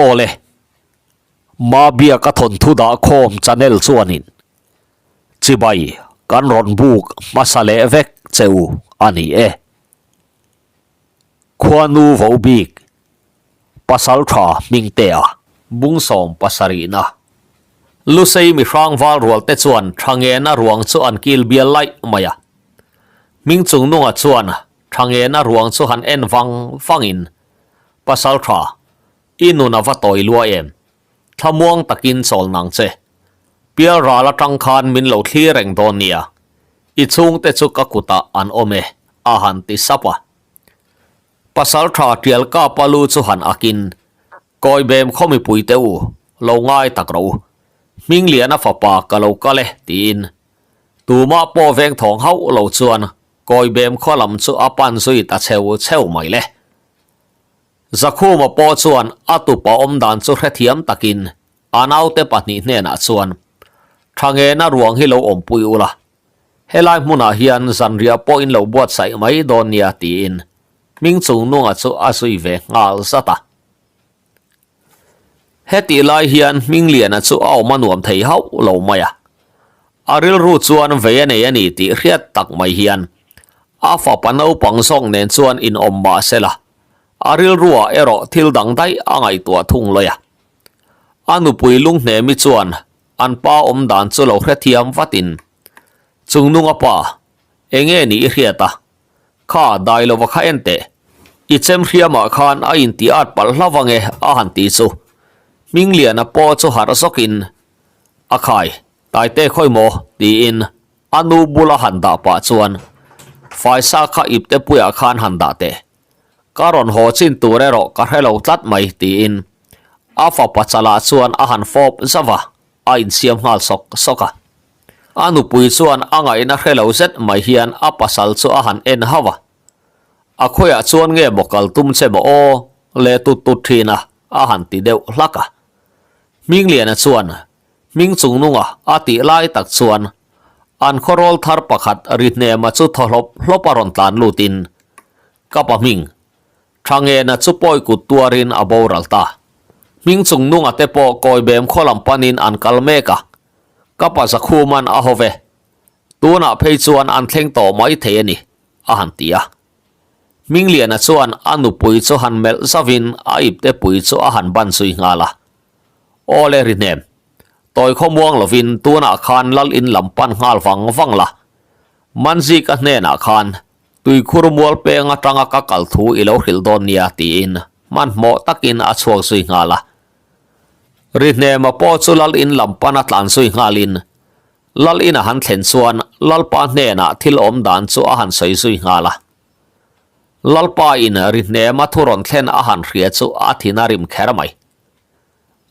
Awle, Mabiaka thawnthu dah khawm channel chuanin chibai kan rawn buk hmasa leh vek che u a ni e. Khuanu vo bik Pasaltha Hmingtea. Bungsawm pasarihna Lusei mihrang val rual te chuan Thangena ruang chu an kil bial laih mai a. Hmingchungnunga chuan Thangena ruang chu han en vang vangin Pasaltha, i nun a va tawi lua em? Thlamuang takin chawl nang che. Pial ral atang khan min lo thlir reng dawn nia. I chhungte chu ka kutah an awm e, a han ti sap a. Pasaltha Tialka palu chu han akin, Kawibem khaw mipuite u, lo ngai tak rawh u. Hmingliana fapa ka lo kal e, tiin. Tumah pawh veng thawng hauh lo chuan Kawibem khaw lam chu a pan zui ta cheu cheu mai le. Zakhuma pawh chuan a tupa awm dan chu hrethiam takin a naute pahnih hnenah chuan, Thangena ruang hi lo awmpui ula, helai hmunah hian zanriah pawh in lo buatsaih mai dawn nia tiin Hmingchungnunga chu a zui ve nghal zat a. Hetih lai hian Hmingliana chu a awm a nuam thei hauh lo mai a. A rilru chuan vei a nei a ni tih hriat tak mai hian a fapa naupang zawk nen chuan inawm mah se la, a rilruah erawh thil dang daih a ngaihtuah thung lawi a. A nupui Lunghnemi chuan an pa awm dan chu lo hrethiam vatin, Chungnunga pa, enge ni i hriat a? Kha dai lova kha en teh, i chem hriamah khan a inti at palh hlauh ange a han ti chu. Hmingliana pawh chu harh zawkin, A khai, Taite khawi maw? tiin a nu bula han dah pah chuan Faisa kha ipte puiah khan han dah teh. Ka rawn haw chin tur erawh ka hre lo tlat mai tiin a fapa chalah chuan a han fawp zauh a, a insiam nghal sawk sawk a. A nupui chuan a ngaihna hre lo zet mai hian a pasal chu a han en hauh a. A khawiah chuan nge maw kal tum che maw aw le tut tut thin a, a han ti deuh hlak a. Hmingliana chuan hming chungnunga a tih lai tak chuan an khawrawl thar pakhat ri hnema chu thaw hlawp hlawp a rawn tlan lutin ka pa hming Thangena chu pawi kut tuarin a boral ta. Hming chungnunga te pawh kawibem khaw lam panin an kal mek a, ka pa Zakhuman a haw ve. Tunah phei chuan an thleng tawh mai thei a ni, a han ti a. Hmingliana chuan a nupui chu han melh zauhin a ipte pui chu a han ban zui nghal a. Aw le ri hnem, tawi khawmuang lovin tunah khan lal in lam pan nghal vang vang la. Manzika hnenah khan tuikhur mual peng atanga ka kal thu i lo hrilh dawn nia tiin hmanhmawh takin a chhuak zui nghal a. Ri hnema pawh chu lal in lam pan a tlan zui nghalin lal in a han thlen chuan lalpa hnenah thil awm dan chu a han sawi zui nghal a. Lalpa in ri hnema thu rawn thlen a han hria chu a thin a rim kher mai.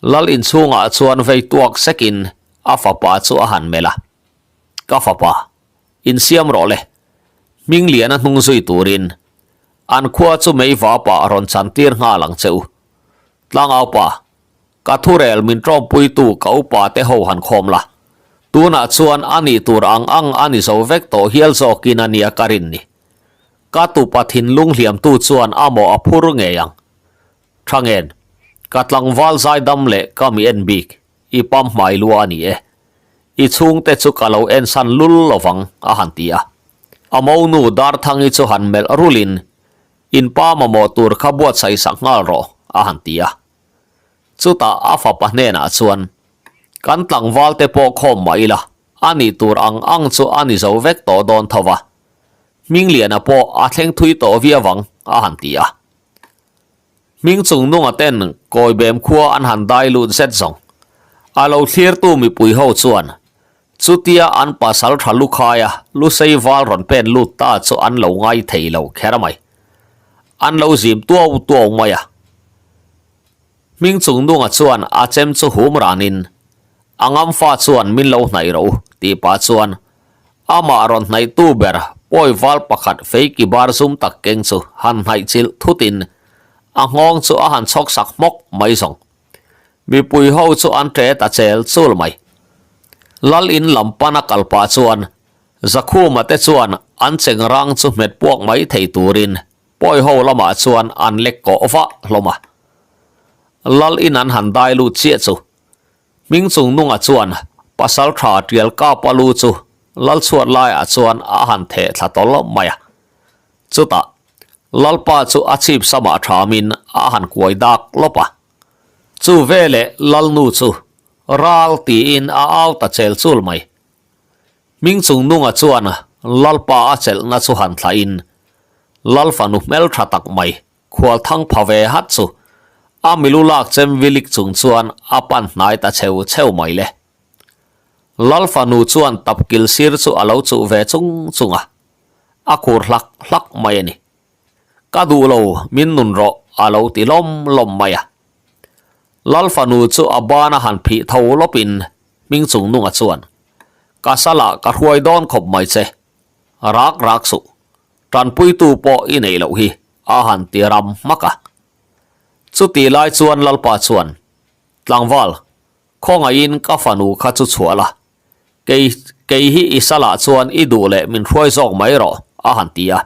Lal inchhungah chuan vei tuak sekin a fapa chu a han melh a. Ka fapa, insiam rawh le. Hmingliana hnung zui turin an khua chu mei vapa rawn chantir nghal ang che u. Tlangaupa, ka thurel min tawmpuitu ka upa te ho han khawm la. Tunah chuan a nih tur ang ang a ni zo vek tawh hial zawkin a nia ka rin ni. Ka tupa thinlung hliamtu chuan a mawh a phur ngei ang. Thangen, ka tlangval zaidam leh ka mi en bik. I pam hmai lua a ni e. I chhungte chu ka lo ensan lul lovang, a han ti a. A monu Darthangi chu han melh rulin, In pa mamawh tur kha buatsaih sak nghal rawh, a han ti a. Chutah a fapa hnenah chuan, Kan tlangvalte pawh khawm mah ila, a nih tur ang ang chu a ni zo vek tawh dawn tho va. Hmingliana pawh a thleng thui tawh viau ang, a han ti a. Hming chungnunga ten Kawibem khua an han dai lut zet zawng. A lo thlirtu mipui ho chuan chutia an pasal tha lukhaia Lusei val rawn pen lut ta chu an lo ngai thei lo kher mai. An lo zim tuau tuau mai a. Hming chungnunga chuan a chem chu hum ranin a ngamfa chuan min lo hnaih rawh u tih pah chuan amah rawn hnaihtu ber pawi val pakhat feiki bar zum tak keng chu han hnaih chilh thutin a nghawng chu a han chhawk sak hmawk mai zawng. Mipui ho chu an ṭe ta chel chul mai. Lal in lam pana kal pah chuan Zakhuma te chuan an cheng rang chu hmet puak mai thei turin pawi ho lamah chuan an lek kawh vah hlawm a. Lal in an han dai lut chiah chu Hmingchungnunga chuan Pasaltha Tialkapa lu chu Lal chhuat laiah chuan a han theh thla tawl mai a. Chutah Lalpa chu a chhip samah thamin a han kuai dak lawp a. Chu veleh Lalnu chu ral tiin a au ta chel chul mai. Hmingchungnunga chuan Lalpa a chelhna chu han thlahin Lal fanu hmeltha tak mai Khual thang pha ve hat chu a milu lak chem vilik chung chuan a pan hnai ta cheu cheu mai le. Lal fanu chuan tapkil sir chu a lo chuh ve chung chung a, a khur hlak hlak mai a ni. Ka duh lo, min nun rawh a lo ti lawm lawm mai a. Lal fanu chu a ban a han phih tho lawpin hming chung nunga chuan, Ka salah ka hruai dawn khawp mai che, rak rak suh. Tanpuitu pawh i neih loh hi a han ti ram hmak a. Chutih lai chuan Lalpa chuan, Tlangval, khawngaihin ka fanu kha chu chhuah la, kei kei hi i salah chuan i duh leh min hruai zawk mai rawh, a han ti a.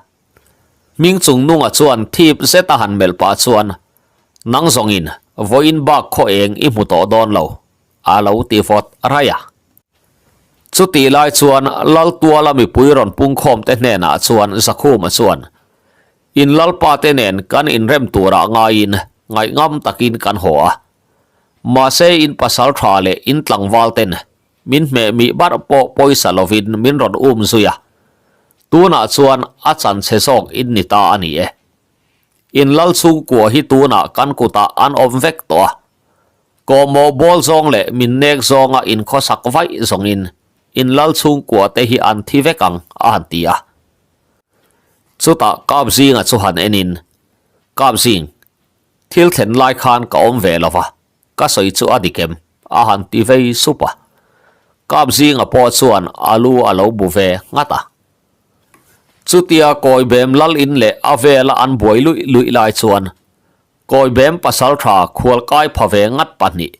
Hming chung nunga chuan thip zet a han melh pah chuan, Nang zawngin vawiin bak khaw eng i hmu tawh dawn lo, a lo ti vawt raih a. Chutih lai chuan Laltuala mipui rawn pungkhawmte hnenah chuan Zakhuma chuan, In Lalpate nen kan inrem turah ngaiin ngaihngam takin kan haw a. Mahse in pasal tha leh in tlangvalten min hmeh mih barh pawh pawisa lovin min rawn um zui a. Tunah chuan a chanchhe zawk in ni ta a ni e. In Lal chhungkua hi tunah kan kutah an awm vek tawh a. Kawhmawh bawl zawng leh min nek zawnga inkhawsak vaih zawngin in lal chhungkua te hi an thi vek ang, a han ti a. Chutah Kapzinga chu han enin, Kapzing, thil thlen lai khan ka awm ve lo va, ka sawi chu a dik em? a han ti vei sup a. Kapzinga pawh chuan a lu a lo bu ve nghat a. Chutia Kawibem lal in leh a vela an buai luih luih lai chuan Kawibem pasaltha khualkai pha ve ngat pahnih,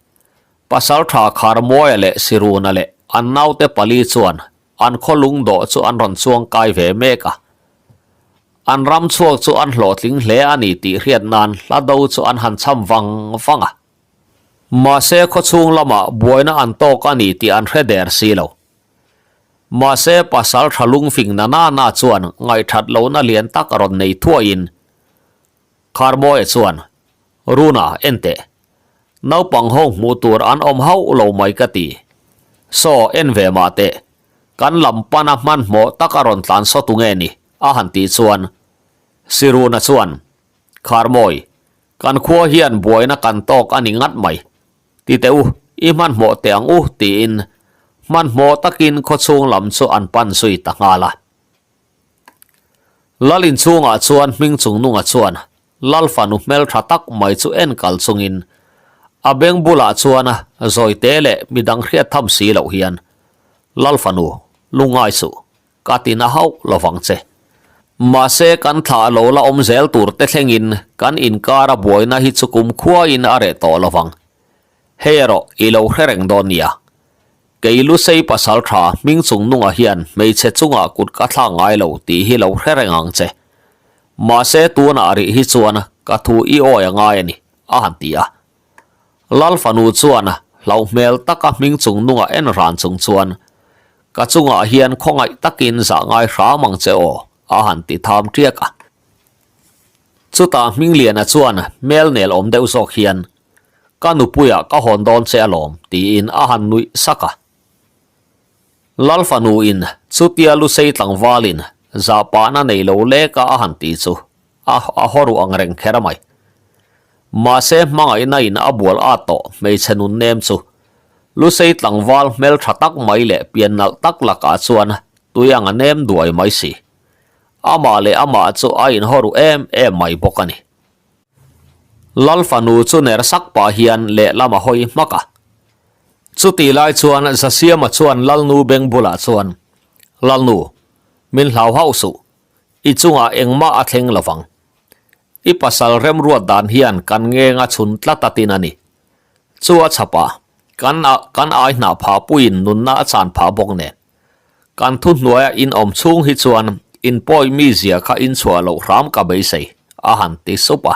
Pasaltha Kharmawia leh Siruna leh an naute pali chuan an khaw lungdawh chu an rawn chuang kai ve mek a. An ram chhuak chu an hlawhtling hle a ni tih hriat nan hla do chu an han cham vang vang a. Mahse khawchhung lamah buaina an tawk a ni tih an hre der si lo. Mahse pasaltha lungfing na na na chuan ngaihthat lohna lian tak rawn nei thuaiin Kharmawia chuan, Runa, en teh. Naupang ho hmuh tur an awm hauh lo mai ka ti. Saw, en ve mah teh. Kan lam pana hmanhmawh tak a rawn tlan saw tu nge ni? a han tih chuan Siruna chuan, Kharmawi, kan khua hian buaina kan tawk a ni ngat mai. Ti teh u, i hmanhmawh teh ang u, tiin hmanhmawh takin khawchhung lam chu an pan zui ta nghal a. Lal inchhungah chuan hming chungnunga chuan Lal fanu hmeltha tak mai chu en kal chungin a beng bulah chuan zawite leh midang hriat tham si loh hian Lal fanu lungngai suh ka ti na hauh lovang che. Mahse kan thlah lo la awm zel tur te thlengin kan inkara buaina hi chu kumkhuain a reh tawh lovang. Hei erawh i lo hre reng dawn nia. Kei Lusei pasal tha hming chung nungah hian hmeichhe chungah kut ka thlak ngai lo tih hi lo hre reng ang che. Mahse tunah rih hi chuan ka thu i awi a ngai a ni, a han ti a. Lal fanu chuan hlauh hmel taka hming chung nungah en ran chung chuan, Ka chungah hian khawngaih takin zah ngai hram ang che aw, a han ti tham ṭiak a. Chutah Hmingliana chuan hmel nel awm deuh zawk hian, Ka nupuiah ka hawn dawn che alawm, tiin a han nuih sak a. Lal fanuin chutia Lusei tlangvalin zahpahna nei lo leka a han ti chu a a haw ruh ang reng kher mai. Mahse hmangaihna in a bual at tawh hmeichhe nun nem chu Lusei tlangval hmeltha tak mai leh pian nalh tak lakah chuan tui ang a nem duai mai si. Amah leh amah chu a inhaw ruh em em mai bawk a ni. Lal fanu chu ner sak pah hian lehlam a hawi hmak a. Chutih lai chuan Zasiama chuan Lalnu beng bulah chuan, Lalnu, min hlau hauh suh, i chungah engmah a thleng lovang. I pasal remruat dan hian kan ngeng a chhun tlat a tin a ni. Chu a chhap a, kan kan ai hnah phah puiin nunna a chan phah bawk nen. Kan thuhnuaia in awm chhung hi chuan in pawi mizia kha in chhuah loh hram ka beisei, a han ti sup a.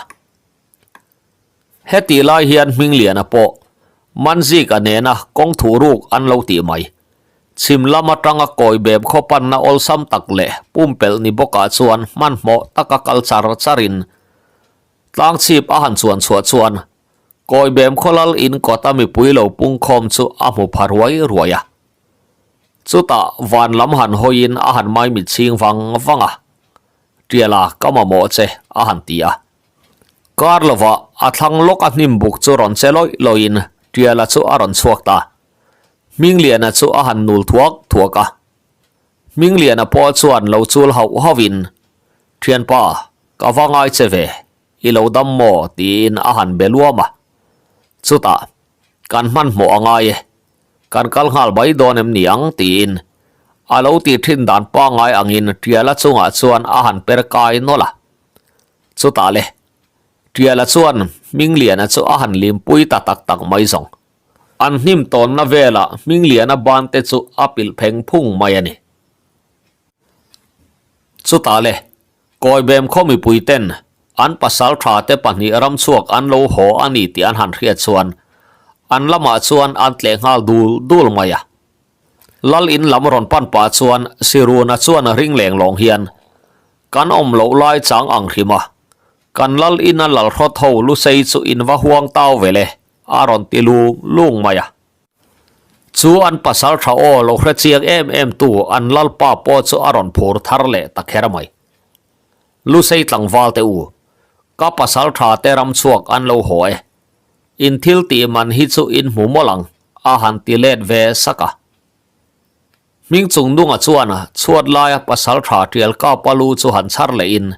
Hetih lai hian Hmingliana pawh Manzika nena kawng thuh ruk an lo tih mai. Chhim lam atanga kawi bem khaw panna awlsam tak leh pumpelh ni bawkah chuan hmanhmawh taka kal char charin tlangchhip a han chuan chhuah chuan kawi bem khaw lal in kawta mipui lo pungkhawm chu a hmu pha ruai ruai a. Chutah van lam han hawiin a han maimit chhing vang vang a, Tiala ka mamawh che a han ti a. Kar lovah a thlang lawk a hnim buk chu rawn che lawih lawhin Tiala chu a rawn chhuak ta. Hmingliana chu a han nul thuak thuak a. Hmingliana pawh chuan lo chul hauh hauhin, Thianpa, ka va ngai che ve, i lo dam maw? tiin a han be luam a. Chutah, Kan hmanhmawh a ngai e, kan kal nghal mai dawn em ni ang? tiin a lo tih thin dan pangngai angin Tiala chungah chuan a han per kai nawlh a. Chutah le, Tiala chuan Hmingliana chu a han limpui ta tak tak mai zawng. An hnim tawnna velah Hmingliana ban te chu a pilh pheng phung mai a ni. Chutah le, Kawibem khaw mipui ten an pasal tha te pahnih ramchhuak an lo haw a ni tih an han hriat chuan an lamah chuan an tleh nghal dul dul mai a. Lal in lam rawn pan pah chuan Siruna chuan ring leng lawng hian kan awm loh lai chang ang hrim a, kan lal ina lalhrawt ho lusei chu in va huang tau ve le a rawn ti lung lung mai a. Chu an pasal tha aw lo hre chiang em em tu an lalpa pawh chu a rawn phur thar leh ta kher mai. Lusei tlangval te u, ka pasal tha te ram chhuak an lo haw e. In thil tih man hi chu in hmu mawlh ang, a han ti let ve sak a. Hming chung nunga chuan chhuat laia pasal tha tial kapa lu chu han chhar leh in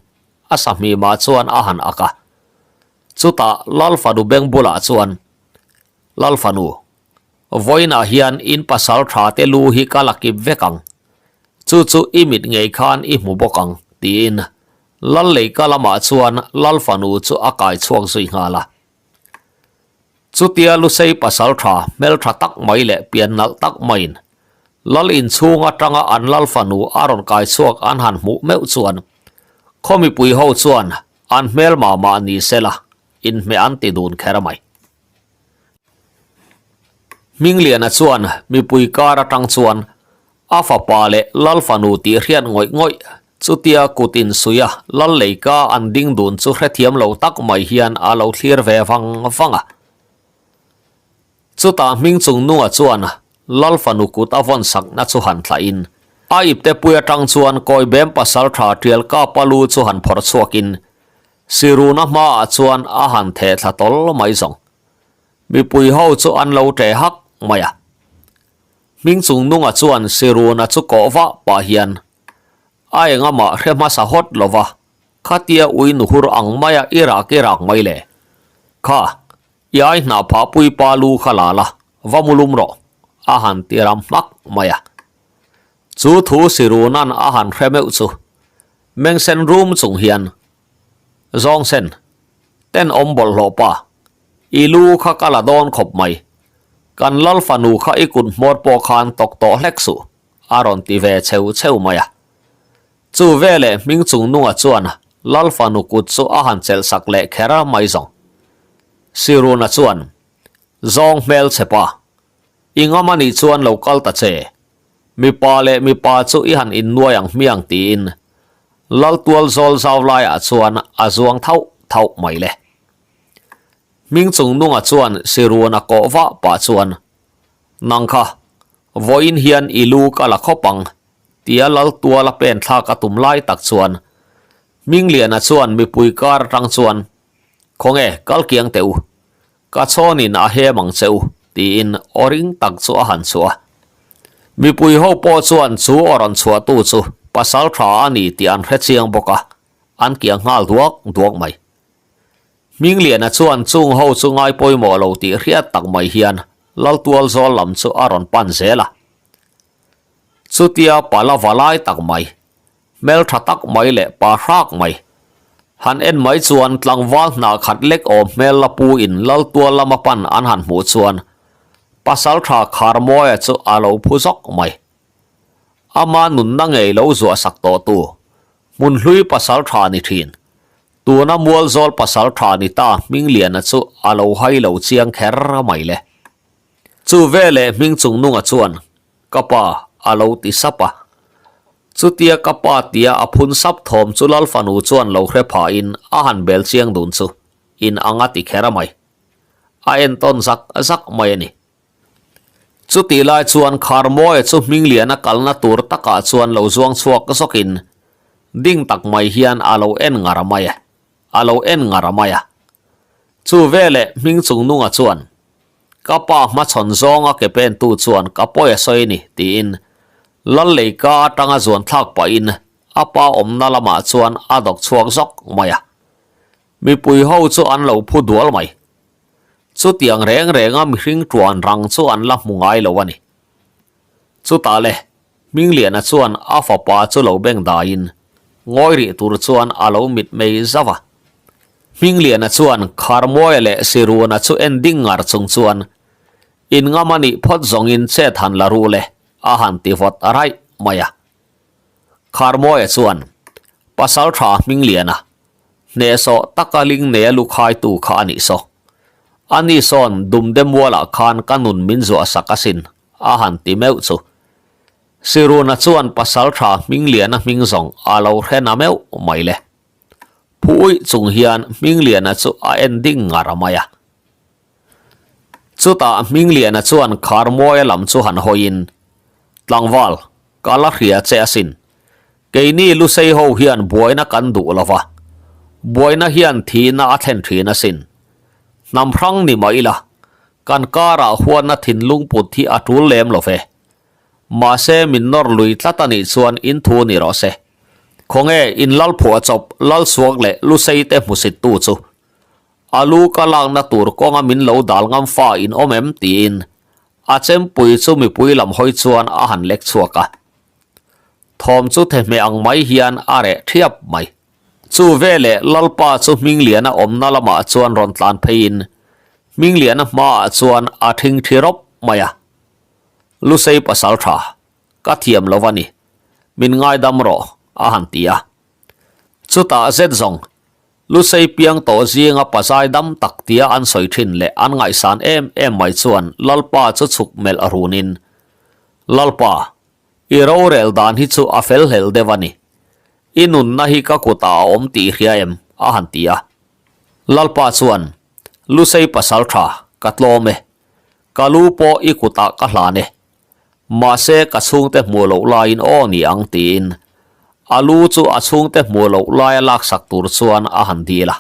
a sahmimah chuan a han ak a. Chutah Lal fanu beng bulah chuan Lal fanu, vawiinah hian in pasal tha te lu hi ka la kip vek ang. Chu chu i mit ngei khan i hmu bawk ang, tiin Lal leika lamah chuan Lal fanu chu a kai chhuak zui nghal a. Chutia Lusei pasal tha hmeltha tak mai leh pian nalh tak maiin Lal inchhung atanga an Lal fanu a rawn kai chhuak an han hmuh meuh chuan khaw mipui ho chuan an hmel mah mah ni sela inhmeh an ti dun kher mai. Hmingliana chuan mipui kar atang chuan a fapa leh Lal fanu tih hriat ngawih ngawih chutia kut insuih a Lal leika an ding dun chu hrethiam lo tak mai hian a lo thlir ve vang vang a. Chutah hming chung nunga chuan Lal fanu kut a vawn sakna chu han thlahin a ipte pui atang chuan Kawibem pasaltha Tialkapa lu chu han phawrh chhuakin Siruna hmaah chuan a han theh thla tawl mai zawng. Mipui ho chu an lo ṭe hak mai a. Hming chung nunga chuan Siruna chu kawh vah pah hian a engamah hre hmasa hawt lo va, khatia ui nuhur ang maia i rak i rak mai le. Kha, i ai hnah phah pui pa lu kha la la, va mu lum rawh, a han ti ram hmak mai a. Chu thu Siruna'n a han hre meuh chu Mengsen rum chung hian Zawngsen, tenawm bawlhhlawh pa, i lu kha ka la dawn khawp mai. Kan lal fanu kha i kut hmawr pawh khan tawk tawh hlek suh, a rawn ti ve cheu cheu mai a. Chu veleh hming chung nunga chuan lal fanu kut chu a han chelh sak leh kher mai zawng. Siruna chuan, Zawng hmel che pa, i ngam a nih chuan lo kal ta che. Mipa leh mipa chu i han innuai ang hmiang tiin Laltual zawl zau laiah chuan a zuang thauh thauh mai le. Hming chung nunga chuan Sirun a kawh vah pah chuan, Nang kha, vawiin hian i lu ka la khawp ang, tia Laltual a pen thlak a tum lai tak chuan Hmingliana chuan mipui kar atang chuan, Khawnge, kal kiang teh u, Ka chhawnin a hem ang che u, tiin aw ring tak chu a han chhuah a. Mipui ho pawh chuan chu aw rawn chhuahtu chu pasal tha a ni tih an hre chiang bawk a, an kiang nghal duak duak mai. Hmingliana chuan chung ho chu ngai pawimawh lo tih hriat tak mai hian Laltual zawl lam chu a rawn pan zel a. Chutia pala va lai tak mai Hmel tha tak mai leh pa hrak mai. Han en mai chuan tlangval hnah khat lek awm hmel la pu in Laltual lama pan an han hmuh chuan pasal tha Kharmawia chu a lo phu zawk mai. Ama nunna ngei lo zuah sak tawh tu Hmunhlui pasal tha ni thin. Tuna Mualzawl pasaltha ni ta Hmingliana chu a lo hai lo chiang kher mai le. Chu veleh Hmingchungnunga chuan, Ka pa, a lo ti sap a. Chutia ka pa tia a phun sap thawm chu Lal fanu chuan lo hre phahin a han bel chiang dun chu in ang a ti kher a mai. A entawn zak zak mai a ni. Chutih lai chuan Kharmawia chu Hmingliana kalna tur takah chuan lo zuang chhuak zawkin ding tak mai hian a lo en ngar mai a, a lo en ngar mai a. Chu veleh Hmingchungnunga chuan, Ka pa hmachhawn zawnga ke pentu chuan ka pawi a sawi ni, tiin Lal leika atanga zuan thlak pahin a pa awmna lamah chuan a dawk chhuak zawk mai a. Mipui ho chu an lo phu dual mai. Chutiang reng renga mihring tuan rang chu an la hmu ngai lo a ni. Chutah le, Hmingliana chuan a fapa chu lo beng daiin ngawi rih tur chuan a lo mitmei zauh a. Hmingliana chuan Kharmawia leh Siruna chu en ding ngar chung chuan, In ngam a nih phawt zawngin chet han la ru le, a han ti vawt raih mai a. Kharmawia chuan, Pasaltha Hmingliana, Hnehsawh taka ling neia lu khaitu kha a nih saw. Ani sawn Dumde mualah khan ka nun min zuah sak asin, a han ti meuh chu. Siruna chuan pasaltha Hmingliana hming zawng a lo hre na meuh mai le. Phu uih chung hian Hmingliana chu a en ding ngar mai a. Chutah Hmingliana chuan Kharmawia lam chu han hawiin, Tlangval, ka la hria che asin. Keini Lusei ho hian buaina kan duh lo va, buaina hian thihna a thlen thin asin. Hnam hrang ni mah ila, kan karah huatna thinlung put hi a tul lem lo ve. Mahse min nawr lui tlat a nih chuan in thu ni rawh se. Khawnge in lal phuah chawp Lalsuak leh Lusei te hmusittu chu a lu ka lakna tur kawnga min lo dal ngam fa in awm em tiin a chempui chu mipui lam hawi chuan a han lek chhuak a. Thawm chu thehmeh ang mai hian a reh thiap mai. Chu veleh Lalpa chu Hmingliana awmna lamah chuan rawn tlan pheiin Hmingliana hmaah chuan a thing thi rawp mai a. Lusei pasal tha, ka thiam lo a ni, min ngaidam rawh, a han ti a. Chutah zet zawng, Lusei piang tawh zinga pazai dam tak tia an sawi thin leh an ngaihsan em em mai chuan Lalpa chu chhuk melh runin, Lalpa, I rorel dan hi chu a fel hlel deuh a ni. I nunna hi ka kutah a awm tih i hria em? a han ti a. Lalpa chuan, Lusei pasal tha, ka tlawm e. Ka lu pawh i kutah ka hlan e. Mahse ka chhungte hmuh loh laiin aw ni ang tiin a lu chu a chhungte hmuh loh laia laksak tur chuan a han dil a.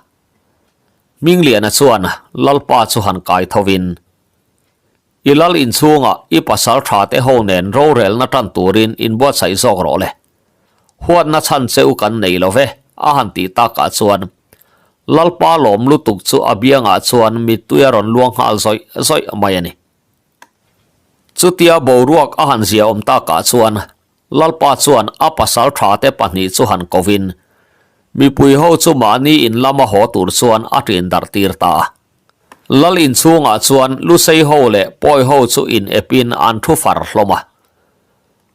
Hmingliana chuan Lalpa chu han kai thovin, I lal inchhungah i pasal tha te ho nen rorelna tan turin inbuatsaih zawk rawh le. Huatna chhan che u kan nei lo ve, a han tih takah chuan Lalpa lawm lutuk chu a biangah chuan mittui a rawn luang nghal zawih zawih mai a ni. Chutia boruak a han ziaawm takah chuan Lalpa chuan a pasal tha te pahnih chu han kovin mipui ho chu mahni in lama haw tur chuan a ṭin darh tir ta a. Lal inchhungah chuan Lusei ho leh Pawi ho chu in epin an thu far hlawm a.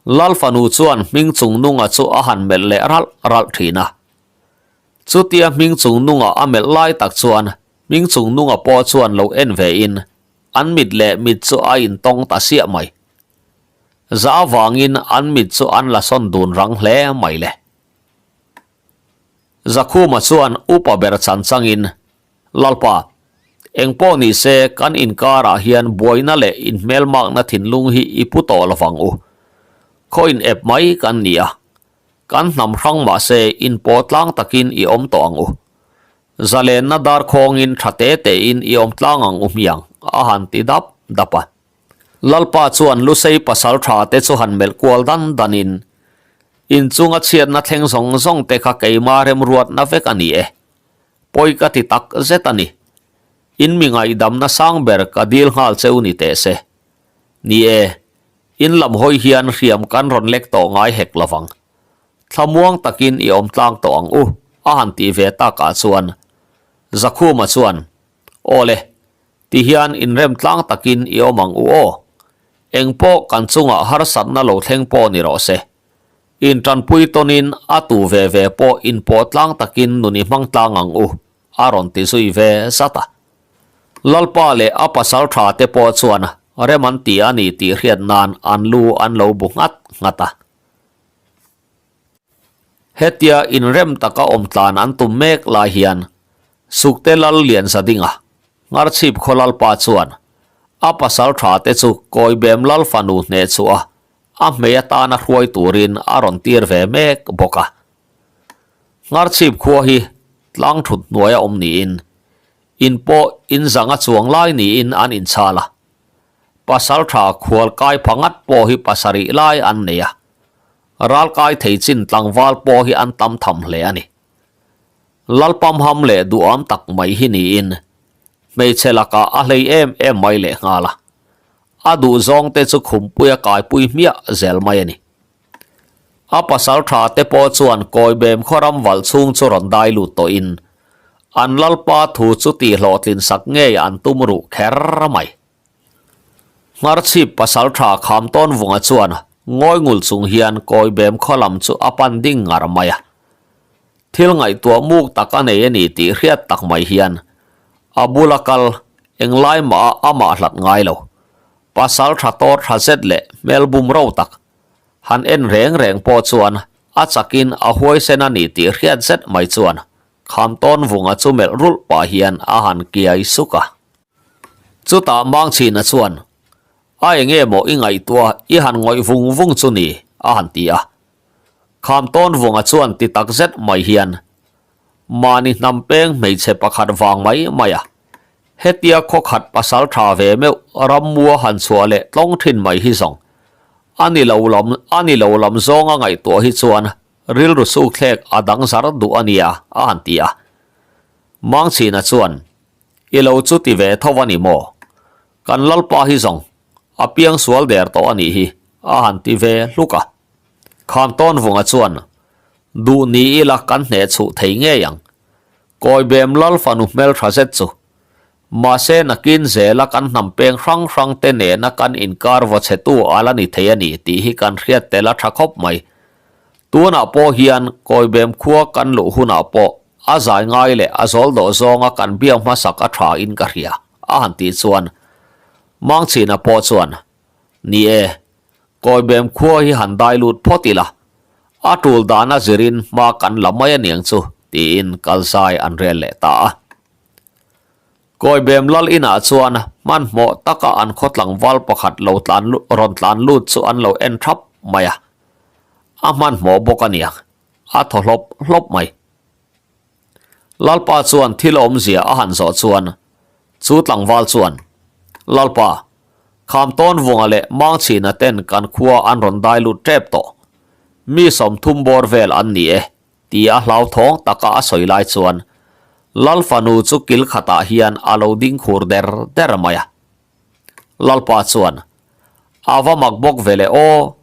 Lal fanu chuan hming chungnunga chu a han melh leh ralh ralh thin a. Chutia hming chungnunga a melh lai tak chuan hming chungnunga pawh chuan lo en ve in an mit leh mit chu a intawng ta siah mai. Za avangin an mit chu an la sawn dun rang hle mai le. Zakhuma chuan upa ber chan changin Lalpa, eng pawh ni se kan inkarah hian buaina leh inhmelmakna thinlung hi i pu tawh lo vang u. Khaw in ep mai kan ni a, kan hnam hrang mah se inpawh tlang takin i awm tawh ang u. Zalenna dar khawngin tha te tein i awm tlang ang u hmiang, a han ti dap dap a. Lalpa chuan Lusei pasal tha te chu han melh kual dan danin, Inchunga chhiatna thleng zawng zawng te kha keima remruatna vek a ni e. Pawi ka ti tak zet a ni. In mi ngaihdamna sang ber ka dil nghal cheu ni teh se. Ni e, in lam hawi hian hriam kan rawn lek tawh ngai hek lovang. Thlamuang takin i awm tlang tawh ang u, a han tih ve takah chuan Zakhuma chuan, Aw le, ti hian inrem tlang takin i awm ang u aw. Engpawh kan chungah harsatna lo thleng pawh ni rawh se. Intanpui tawnin a tu ve ve pawh inpawh tlang takin nun i hmang tlang ang u, a rawn ti zui ve zat a. Lalpa leh a pasal tha te pawh chuan rem an ti a ni tih hriat nan an lu an lo bu nghat nghat a. Hetia inrem taka awm tlan an tum mek lai hian Sukte Lal Lianzadinga Ngharchhip khaw Lalpa chuan a pasal tha te chu Kawibem Lal fanu hneh chhuah a a hmei atana hruai turin a rawn tir ve mek bawk a. Ngharchhip khua hi tlang thut hnuaia awm niin in pawh in zanga chuang lai niin an inchhal a. Pasal tha khual kai pha ngat pawh hi pasarih lai an nei a. Ral kai thei chin tlangval pawh hi an tam tham hle a ni. Lalpamham leh duham tak mai hi niin hmeichhe lakah a hlei em em mai lehnghal a. A duhzawng te chu khumpui a kaipui hmiah zel mai a ni. A pasal tha te pawh chuan Kawibem khawram valh chhung chu rawn dai lut tawhin an lalpa thu chu tihhlawhtlin sak ngei an tum ruh kher mai. Ngharchhip pasal tha kham tawn vunga chuan ngawi ngul chung hian Kawibem khaw lam chu a pan ding ngar mai a. Thil ngaihtuah muk tak a nei a ni tih hriat tak mai hian a bula kal englai mah a amah hlat ngai lo. Pasal tha tawr tha zet leh hmel bum ro tak Han en reng reng pawh chuan a chakin a huaisen a ni tih hriat zet mai chuan Khamtawn vunga chu melh rulh pah hian a han kiai suk a. Chutah Mangchhina chuan, A enge maw i ngaihtuah i han ngawih vung vung chu ni? a han ti a. Khamtawn vunga chuan ti tak zet mai hian, Mahni hnam peng hmeichhe pakhat vang mai mai a, hetia khawkhat pasal tha ve meuh rammua han chhuah leh tlawng thin mai hi zawng A ni lo lam, a ni lo lam zawnga ngaihtuah hi chuan rilru sukthlek a dang zar duh a nia, a han ti a. Mangchhina chuan, I lo chu ti ve tho a ni maw? Kan Lalpa hi zawng, a piang sual der tawh a nih hi, a han ti ve hluk a. Khamtawnvunga chuan, Duh ni ila kan hneh chhuh thei ngei ang. Kawibem Lal fanu hmeltha zet chu Mahse nakin zela kan hnam peng hrang hrang te nena kan inkar vaw chhetu a la ni thei a ni tih hi kan hriat tel a tha khawp mai. Tunah pawh hian Kawibem khua kan luh hunah pawh a zai ngai leh a zawl dawh zawnga kan biak hmasak a tha in ka hria a han tih chuan Mangchhina pawh chuan Ni e, Kawibem khua hi han dai lut phawt ila, a tul dana zirin hma kan la mai aniang chu tiin kalzai an rel leh ta a. Kawibem lal inah chuan hmanhmawh taka an khaw tlangval pakhat lo tlan rawn tlan lut chu an lo en thap mai a, a hmanhmawh bawk a niang, a thaw hlawp hlawp mai. Lalpa chuan thil awmzia a han zawh chuan chu tlangval chuan, Lalpa, Khamtawnvunga leh Mangchhina ten kan khua an rawn dai lut tep tawh, mi 30 bawr vel an ni e, Ti a hlauthawng taka a sawi lai chuan Lal fanu chu kil khatah hian a lo ding khur der der mai a. Lalpa chuan, A va mak bawk ve le aw,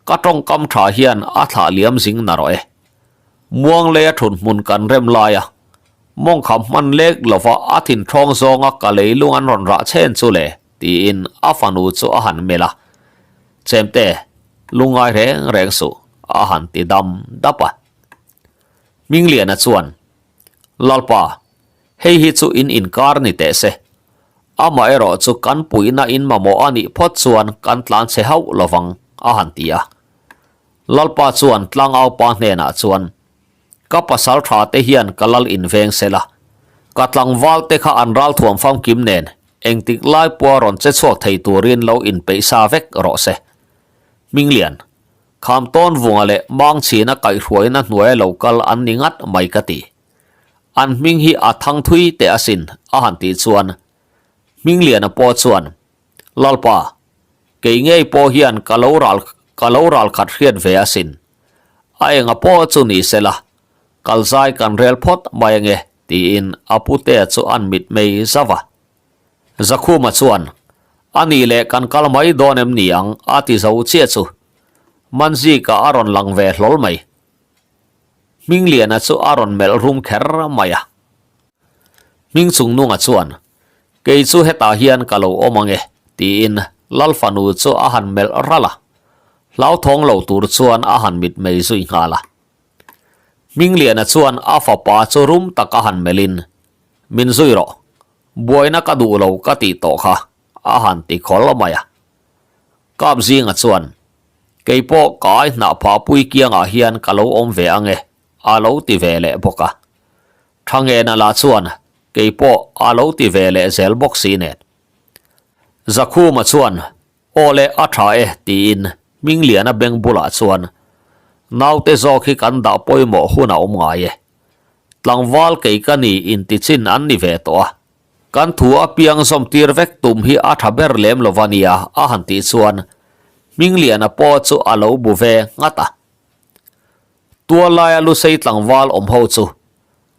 ka tawngkam tha hian a thlah liam zing na rawh e. Muangleia thun hmun kan rem lai a, mawngkham hman lek lova a thinthawng zawnga ka leilung an rawn rah chhen chu le, tiin a fanu chu a han melh a. Chemte, lungngai reng reng suh, a han ti dam dap a. Hmingliana chuan, Lalpa, hei hi chu in inkar ni teh se. Amaherawh chu kan puihna in mamawh a nih phawt chuan kan tlan chhe hauh lovang, a han ti a. Lalpa chuan tlangaupa hnenah chuan, Ka pasal tha te hian ka lal in veng sela, ka tlangval te kha an ralthuam famkim nen engtik lai pawha rawn che chhuak thei turin lo inpeih sa vek rawh se. Hminglian, Khamtawnvunga leh Mangchhina kaihhruaina hnuaia lo kal an ni ngat mai ka ti. An hming hi a thang thui teh asin a han tih chuan Hmingliana pawh chuan, Lalpa, kei ngei pawh hian ka lo ral ka lo ralkhat hriat ve asin. A enga pawh chu ni sela, kalzai kan rel phawt mai ange tiin a putea chu an mitmei zauh a. Zakhuma chuan, A nih leh kan kal mai dawn em ni ang? a ti zo chiah chu. Manzika a rawn lang ve hlawl mai. Hmingliana chu a rawn melh rum kher mai a. Hmingchungnunga chuan, Kei chu hetah hian ka lo awm ang e, tiin Lalfanu chu a han melh ralh a. Hlauthawng lo tur chuan a han mitmei zui nghal a. Hmingliana chuan a fapa chu rum tak a han melhin, Min zui rawh, buaina ka duh lo ka tih tawh kha, a han ti khawl mai a. Kap zinga chuan, Kei pawh ka ai hnah phah pui kiangah hian ka lo awm ve ang e, a lo ti ve leh bawk a. Thangena lah chuan, Kei pawh a lo ti ve leh zel bawk si nen. Zakhuma chuan, Aw le, a tha e, tiin Hmingliana beng bulah chuan, Naute zawk hi kan dah pawimawh hun a awm ngai e. Tlangval kei ka ni intichin an ni ve tawh a. Kan thu apiang zawmtir vek tum hi a tha ber lem lo va nia, a han tih chuan Hmingliana pawh chu a lo bu ve nghat a. Tuallaia Lusei tlangval awm ho chu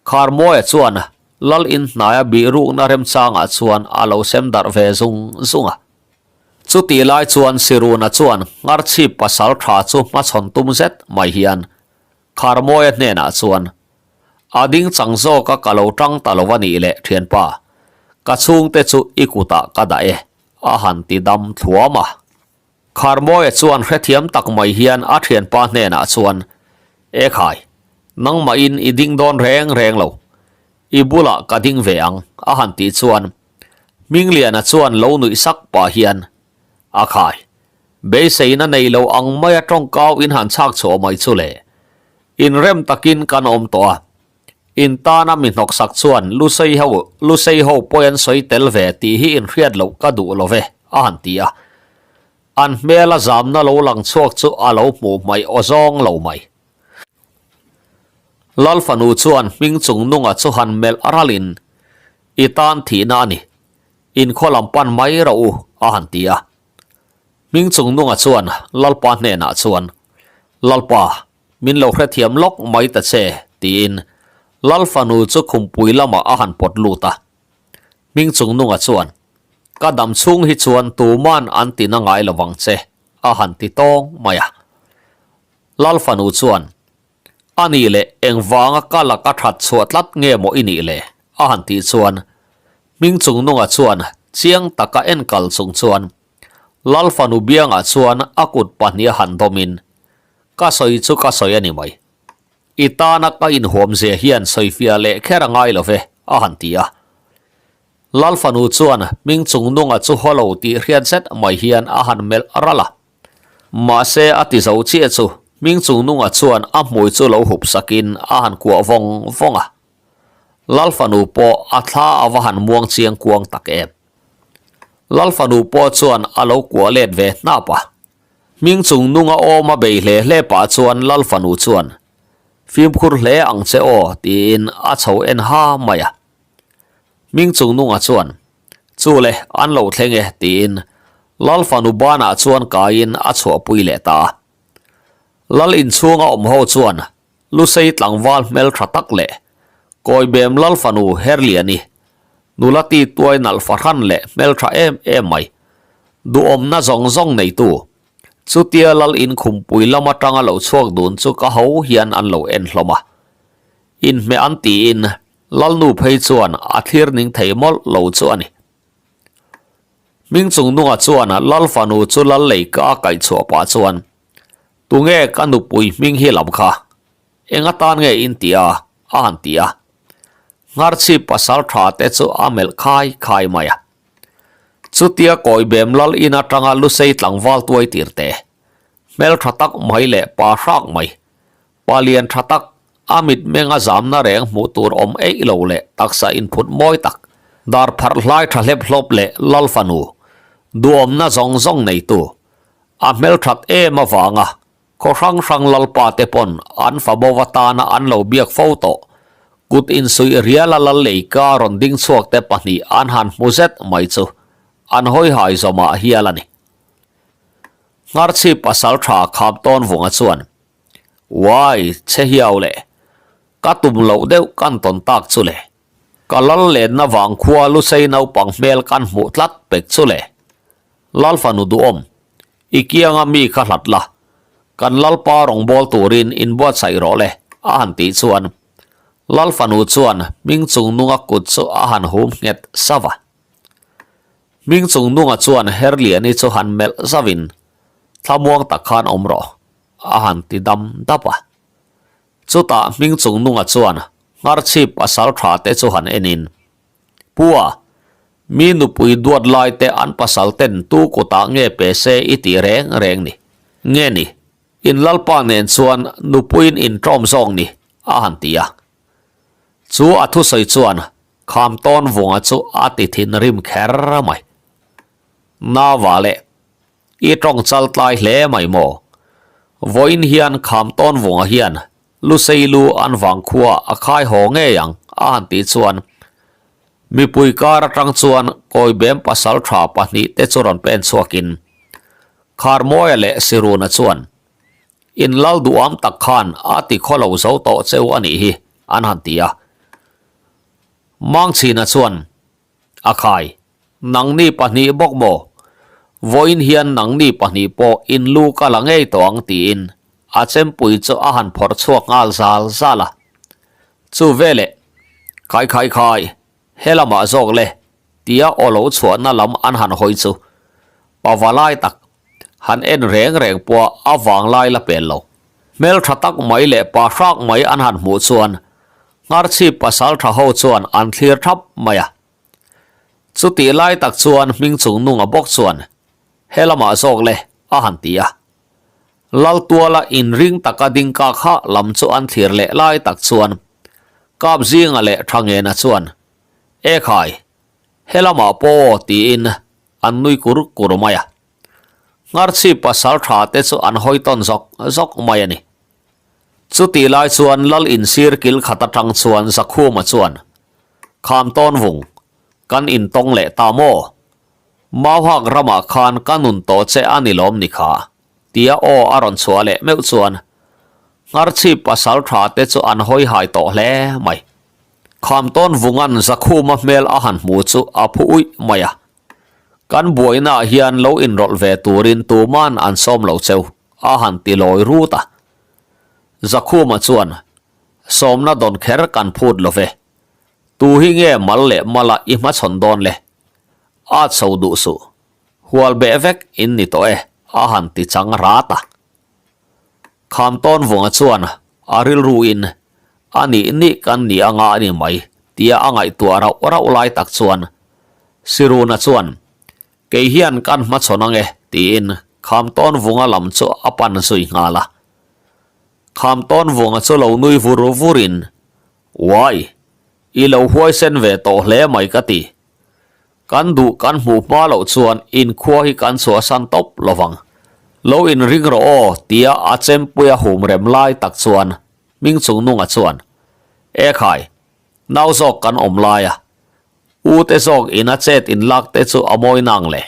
Kharmawia chuan Lal inhnaia bihrukna remchangah chuan a lo sem darh ve zung zung a. Chutih lai chuan Siruna chuan Ngharchhip pasal tha chu hmachhawn tum zet mai hian Kharmawia hnenah chuan, A ding chang zawka ka lo tang ta lo a nih leh thianpa, ka chhungte chu i kutah ka dah e, a han ti dam thluam a. Kharmawia chuan hrethiam tak mai hian a thianpa hnenah chuan, E khai, nangmahin i ding dawn reng reng lo. I bulah ka ding ve ang, a han tih chuan Hmingliana chuan lo nuih sak pah hian, A khai, beiseina nei lo ang maia tawngkau in han chhak chhuah mai chu le. Inrem takin kan awm tawh a. In tana mi hnawksak chuan Lusei ho, Lusei ho pawi an sawi tel ve tih hi inhriat loh ka duh lo ve, a han ti a. An hmela zamna lo lang chhuak chu a lo hmuh hmaih aw zawng lo mai. Lal fanu chuan hming chung nunga chu han melh ralin, I tan thihna a ni. In khaw lam pan mai rawh u, a han ti a. Hming chung nunga chuan Lalpa hnenah chuan, Lalpa, Min lo hrethiam lawk mai ta che, tiin Lal fanu chu khumpui lamah a han pawt lut a. Hming Chungnunga chuan, Ka dam chhung hi chuan tuman an ti na ngai lovang che, a han ti tawng mai a. Lal fanu chuan, A nih leh engvanga ka laka that chhuah tlat nge maw i nih le? a han tih chuan Hming Chungnunga chuan chiang taka enkal chung chuan Lal fanu biangah chuan a kut pahniha han dawmin, Ka sawi chu ka sawi a ni mai. I tana ka inhuamzia hian sawifiah leh kher a ngai lo ve, a han ti a. Lal fanu chuan hming chung nunga chu haw lo tih hriat zet mai hian a han melh ral a. Mahse a ti zo chiah chu hming chung nunga chuan a hmui chu lo hup sakin a han kuah vawng vawng a. Lal fanu pawh a thla a va han muang chiang kuang tak em. Lal fanu pawh chuan a lo kuah let ve hnap a. Hming chung nunga awm a bei hle hle pah chuan Lal fanu chuan, Fimkhur hle ang che aw, tiin a chho en ha mai a. Hming chung nunga chuan, Chu le, an lo thleng e, tiin Lal fanu banah chuan kaiin a chhuahpui leh ta a. Lal inchhunga awm ho chuan Lusei tlangval hmel tha tak leh Kawibem Lal fanu Herliani, nula ti tuai nalh fahran leh hmel tha em em mai, duhawmna zawng zawng neitu, chutia Lal inkhumpui lam atanga lo chhuak dun chu ka ho hian an lo en hlawm a. Inhmeh an tiin Lalnu phei chuan a thlir ning thei mawlh lo chu a ni. Hming Chungnunga chuan Lal fanu chu Lal leika a kaihchhuah pah chuan Tunge ka nupui hming hi lam kha? Eng atan nge in ti a? a han ti a. Ngharchhip pasal tha te chu a melh khai khai mai a. Chutia Kawibem lal in atanga Lusei tlangval tuai tir te, hmel tha tak mai leh pa hrak mai, pa lian tha tak, a mitmenga zamna reng hmuh tur awm eih lo leh taksa inphut mawi tak, dar pharh hlai tha hlep hlawp leh lal fanu, duhawmna zawng zawng neitu, A hmelthat em avanga khaw hrang hrang lalpa te pawn an fa bo atana an lo biak fo tawh. Kut insuih riala lal leika rawn ding chhuak te pahnih an han hmu zet mai chu an hawi hai zawmah hial a ni. Ngharchhip pasal tha kham tawn vunga chuan, Uai, chhe hiau le, ka tum loh deuh kan tawn tak chu le. Ka lal lenna vang khua Lusei naupang hmel kan hmuh tlat pek chu le. Lal fanu duhawm, i kianga mi kha hlat la, kan Lalpa rawngbâwl turin inbuatsaih rawh le, a han tih chuan Lal fanu chuan hming chung nunga kut chu a han hum nghet sauh a. Hming chung nunga chuan Herliani chu han melh zauhin. Thlamuang tak khan awm rawh, a han ti dam dap a. Chutah hming chung nunga chuan Ngharchhip pasal tha te chu han enin, Pua, mi nupui duat lai te an pasal ten tu kutah nge pe se i ti reng reng ni? Nge ni, in lalpa nen chuan nupuiin in ṭawm zawk ni? a han ti a. Chu a thusawi chuan kham tawn vunga chu a ti thinrim kher mai. Nava leh I tawng chal tlai hle mai maw? Vawiin hian kham tawn vunga hian Lusei lu an vang khua a khai haw ngei ang a han tih chuan mipui kar atang chuan Kawibem pasal tha pahnih te chu rawn pen chhuakin Kharmawia leh Siruna chuan In lal duham tak khan a ti khaw lo zo tawh cheu a nih hi an han ti a. Mangchhina chuan A khai, nangni pahnih bawk maw? Vawiin hian nangni pahnih pawh in lu ka la ngei tawh ang tiin a chempui chu a han phawrh chhuak nghal zal zal a. Chu veleh, Khai khai khai, he lamah zawk le tia aw lo chhuahna lam an han hawi chu pava lai tak han en reng reng pawh a vang lai la pel lo. Hmel tha tak mai leh pa hrak mai an han hmuh chuan Ngharchhip pasal tha ho chuan an thlir thap mai a. Chutih lai tak chuan hming chung nunga bawk chuan he lamah zawk le a han ti a. Laltuala inring taka ding ka kha lam chu an thlir leh lai tak chuan Kap zinga leh Thangena chuan E khai, he lamah pawh aw tiin an nui kur kur mai a. Ngharchhip pasal tha te chu an hawi tawn zawk zawk mai a ni. Chutih lai chuan Lal insir kil khat atang chuan Zakhuma chuan, Kham tawn vung, kan intawng leh ta maw? Mauhak ramah khan ka nun tawh che a ni lawm ni kha? tia aw a rawn chhuah leh meuh chuan Ngharchhip pasal tha te chu an hawi hai tawh hle mai. Kham tawn vungan Zakhuma hmel a han hmu chu a phu uih mai a. Kan buainaah hian lo inrawlh ve turin tuman an sawm lo cheu, a han ti lawi rut a. Zakhuma chuan, Sawmna dawn kher kan phut lo ve. Tu hi nge mal leh mala i hmachhawn dawn le? At chho duh suh. Hual beh vek in ni tawh e, a han ti chang rat a. Kham tawn vunga chuan a rilruin a nih nih kan ni anga a ni mai tia a ngaihtuah rauh rauh lai tak chuan Siruna chuan kei hian kan hmachhawn ange tiin kham tawn vunga lam chu a pan zui nghal a. Kham tawn vunga chu lo nui vur vurin Uai, i lo huaisen ve tawh hle mai ka ti. Kan duh kan hmuh hma loh chuan inkhua hi kan chhuahsan tawp lo vang. Lo inring rawh aw tia a chempuia hum rem lai tak chuan hming chung nunga chuan, E khai, nau zawk kan awm lai a, u te zawk ina chet inlak te chu a mawi nang le.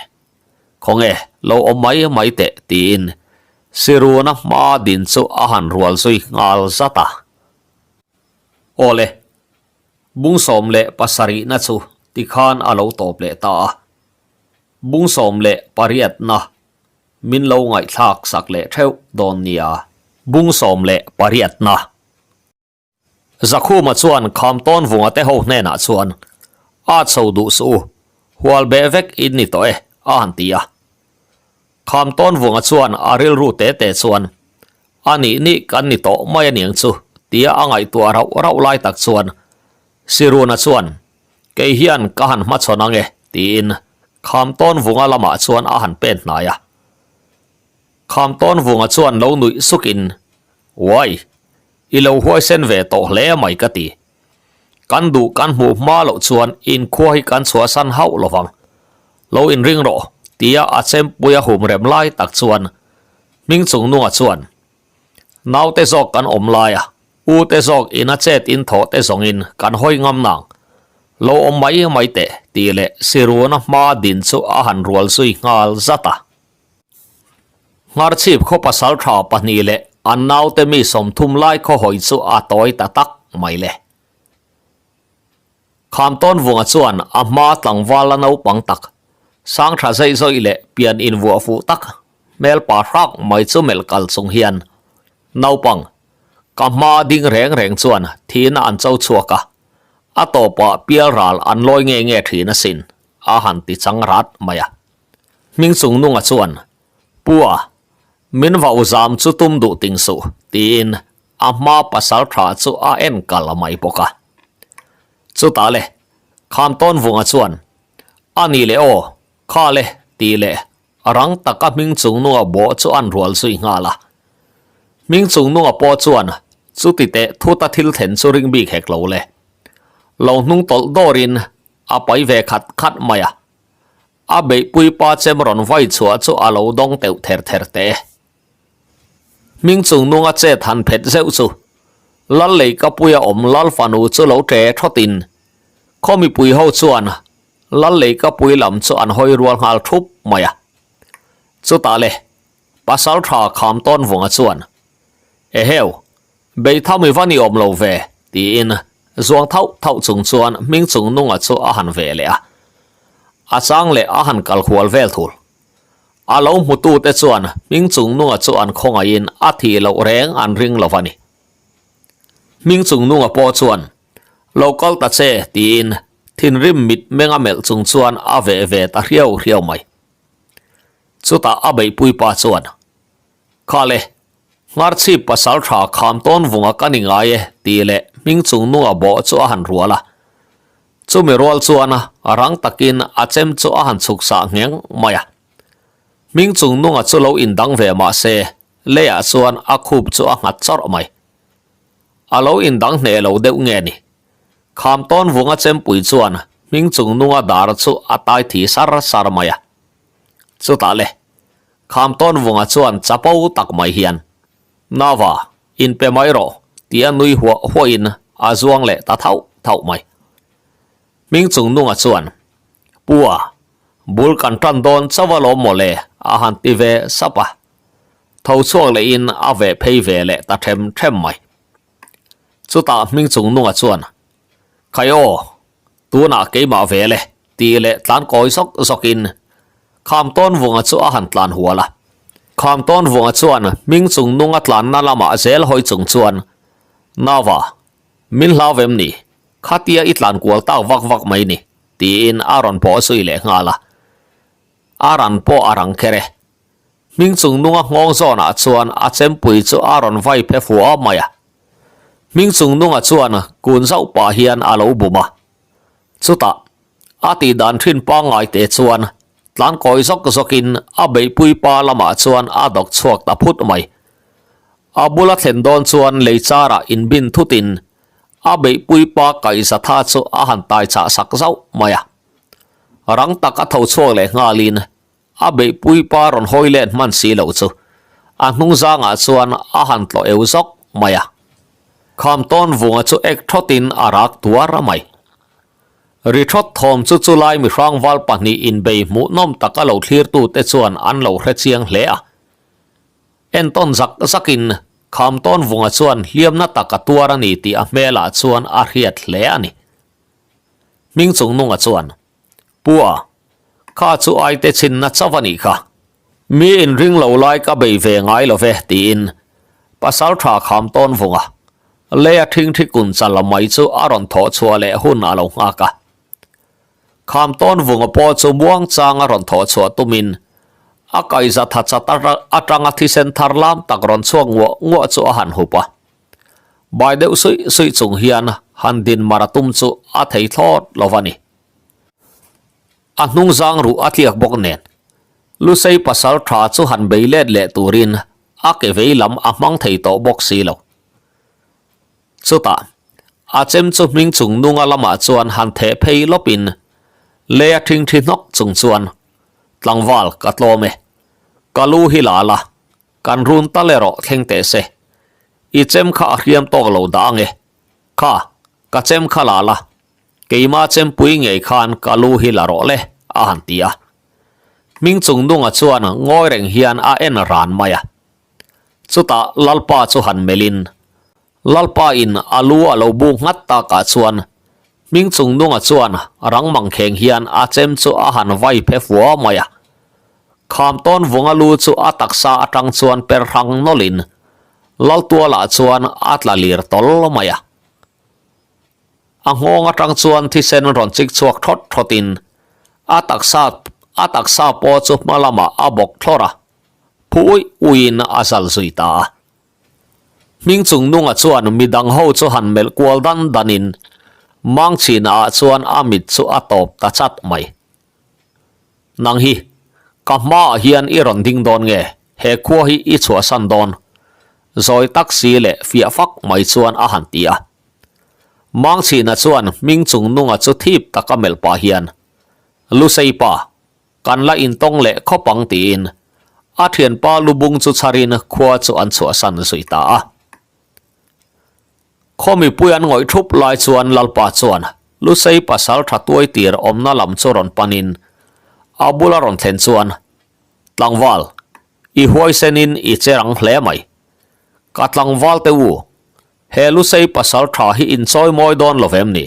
Khawnge, lo awm mai mai teh tiin Siruna hma din chu a han rual zui nghal zat a. Awle. Bung 17na chu tikhan a lo tawp leh ta a, bung 18na min lo ngaihthlak sak leh theuh dawn nia. Bung 18na. Zakhuma chuan Khamtawn vunga te ho hnenah chuan, A chho duh suh u, hual beh vek in ni tawh e, a han ti a. Khamtawn vunga chuan a rilru te te chuan, A nih nih kan ni tawh mai aniang chu tia a ngaihtuah rauh rauh lai tak chuan Siruna chuan Kei hian ka han hmachhawn ang e tiin Khamtawn vunga lamah chuan a han pen hnai a. Khamtawn vunga chuan lo nuih sukin Uai, i lo huaisen ve tawh hle mai ka ti. Kan duh kan hmuh hma loh chuan inkhua hi kan chhuahsan hauh lovang. Lo inring rawh tia a chempui a hum rem lai tak chuan Hming chung nunga chuan, Naute zawk kan awm lai a, u te zawk ina chet in thaw te zawngin kan hawi ngam nang. Lo awm mai mai teh tih leh Siruna hma din chu a han rual zui nghal zat a. Ngharchhip khaw pasal tha pahnih leh an naute mi 30 lai khaw hawi chu a tawi ta tak mai le. Khamtawn vunga chuan a hma tlangval la naupang tak, sang tha zeih zawih leh pian invuah fuh tak, hmel pa hrak mai chu melh kal chung hian, Naupang, ka hma ding reng reng chuan thihna an cho chhuak a, a tawpah pial ral an lawi nge nge thin asin, a han ti chang rat mai a. Hming chung nunga chuan, Pua! Min vau zam chu tum duh ting suh, tiin a hma pasal tha chu a en kal mai bawk a. Chutah le, Khamtawnvunga chuan, A ni leh aw, kha le, tih leh rang taka hming chungnunga bawh chu an rual zui nghal a. Hming chungnunga pawh chuan chuti teh thuta thil thlen chu ring bik hek lo le. Lo hnung tawlh dawrin a pai ve khat khat mai a. A beihpui pa chem rawn vai chhuah chu a lo dawng teuh ther ther teh e. Hming chungnunga chet han phet zeuh chu Lal Leikapuia awm Lal fanu chu lo ṭe thawtin khaw mipui ho chuan Lal Leikapui lam chu an hawi rual nghal thup mai a. Chutah le Pasalṭha Khamtawnvunga chuan, Eheu, Beitham i va ni awm lo ve, tiin zuang thauh thauh chung chuan hming chung nunga chu a han ve leh a. A chang leh a han kal hual vel thul. A lo hmutute chuan hming chung nunga chu an khawngaihin a thih loh reng an ring lo va ni. Hming chung nunga pawh chuan, Lo kal ta che, tiin thinrim mit menga melh chung chuan a veh ve ta hriau hriau mai. Chutah a beihpui pa chuan, Kha le, Ngharchhip pasal tha kham tawn vunga ka ni ngai e tih leh hming chung nunga bawh chu a han rual a. Chumi rual chuan a rang takin a chem chu a han chhuk sah ngheng mai a. Hming chung nunga chu lo indang ve mah se leiah chuan a khup chu a nghat chawrh mai. A lo indang hneh lo deuh nge ni. Kham tawn vunga chempui chuan hming chung nunga dar chu a tai thi sar sar mai a. Chutah le, Khamtawnvunga chuan chapo tak mai hian, Nava, inpe mai rawh, tia nui huah huahin a zuang leh ta thauh thauh mai. Hming Chungnunga chuan, Pua, bul kan tan dawn chauh alawm maw le, a han ti ve sap a. Tho chhuak lehin a veh phei ve leh ta them them mai. Chutah Hming Chungnunga chuan, Khai aw, Tunah keimah ve le, tih leh tlan kawi zawk zawkin Khamtawnvunga chu a han tlan hual a. Khamtawnvunga chuan hming chung nunga tlanna lamah zel hawi chung chuan, Nava, min hlau vem ni? Khatia i tlan kual tak vak vak mai ni, tiin a rawn pawh zui leh nghal a. A ran pawh a rang kher e. Hming chung nunga nghawng zawnah chuan a chempui chu a rawn vai phe fua mai a. Hming chung nunga chuan kun zauh pah hian a lo bum a. Chutah, a tih dan thin pangngai te chuan tlan kawi zawk zawkin a beihpui pa lamah chuan a dawk chhuak ta phut mai. A bula thlen dawn chuan lei charah inbin thutin a beihpui pa kaihzatha chu a han tai chah sak zauh mai a. Rang tak a tho chhuak leh nghalin A beihpui pa rawn hawi let hman si lo chu a hnung zangah chuan a han tlawh eu zawk mai a. Kham tawn vunga chu ek thawtin a rak tuar a mai. Ri thawt thawm chu chulai mihrangval pahnih inbei hmuhnawm taka lo thlirtute chuan an lo hre chiang hle a. Entawn zak zakin kham tawn vunga chuan hliamna tak a tuar a ni tih a hmelah chuan a hriat hle a ni. Hming chungnunga chuan Pua, kha chu aite chhinna chauh a nih kha. Mi inring lo lai ka bei ve ngai lo ve, tiin pasal tha kham tawn vung a. Leia thingthi kun chal mai chu a rawn thawh chhuah leh hun a lo nghak a. Kham tawn vunga pawh chu muang chang a rawn thawh chhuah tumin a kaihza tha chat atanga thisen thar lam tak rawn chhuak nguah nguah chu a han hup a. Bai deuh suih suih chung hian han din mar a tum chu a thei thlawt lo va ni. A hnung zang ruh a tliak bawk nen Lusei pasal tha chu han bei let leh turin a ke vei lam a hmang thei tawh bawk si lo. Chutah a chem chu hming chung nunga lamah chuan han theh phei lawpin lei a thingthi hnawk chung chuan tlangval ka tlawm e, ka lu hi la la, Kan run tal erawh thleng teh se. I chem kha a hriam tawk lo dah ange. Kha, ka chem kha la la. Keima chempui ngei khan ka lu hi la rawh le, a han ti a. Hming chung nunga chuan ngawi reng hian a en ran mai a. Chutah Lalpa chu han melhin, Lalpa in a lu a lo bu nghat takah chuan Hming chung nunga chuan rang mangkheng hian a chem chu a han vai phe fua mai a. Kham tawn vunga lu chu a taksa atang chuan per hrang nawlhin Laltualah chuan a tla lir tawl mai a. A nghawng atang chuan thisen rawn chik chhuak thawt thawtin a taksa a taksa pawh chu hma lamah a bawk thlawr a. Phu uih uihin a zal zui ta a. Hming chung nunga chuan midang ho chu han melh kual dan danin Mangchhina ah chuan a mit chu a tawp ta chat mai. Nang hi, ka hmaah hian i rawn ding dawn nge, he khua hi i chhuahsan dawn? Zawi tak si leh fiah fak mai chuan a han ti a. Mangchhina chuan hming chung nunga chu thip taka melh pah hian, Lusei pa, Kan la intawng leh khawp ang tiin a thianpa lubung chu chharin khua chu an chhuahsan zui ta a. Khaw mipui an ngawih thup lai chuan Lalpa chuan Lusei pasal tha tuai tir awmna lam chu rawn panin a bula rawn thlen chuan, Tlangval, i huaisenin i che rang hle mai. Ka tlangval te u, He Lusei pasal tha hi in chawi mawi dawn lo vem ni?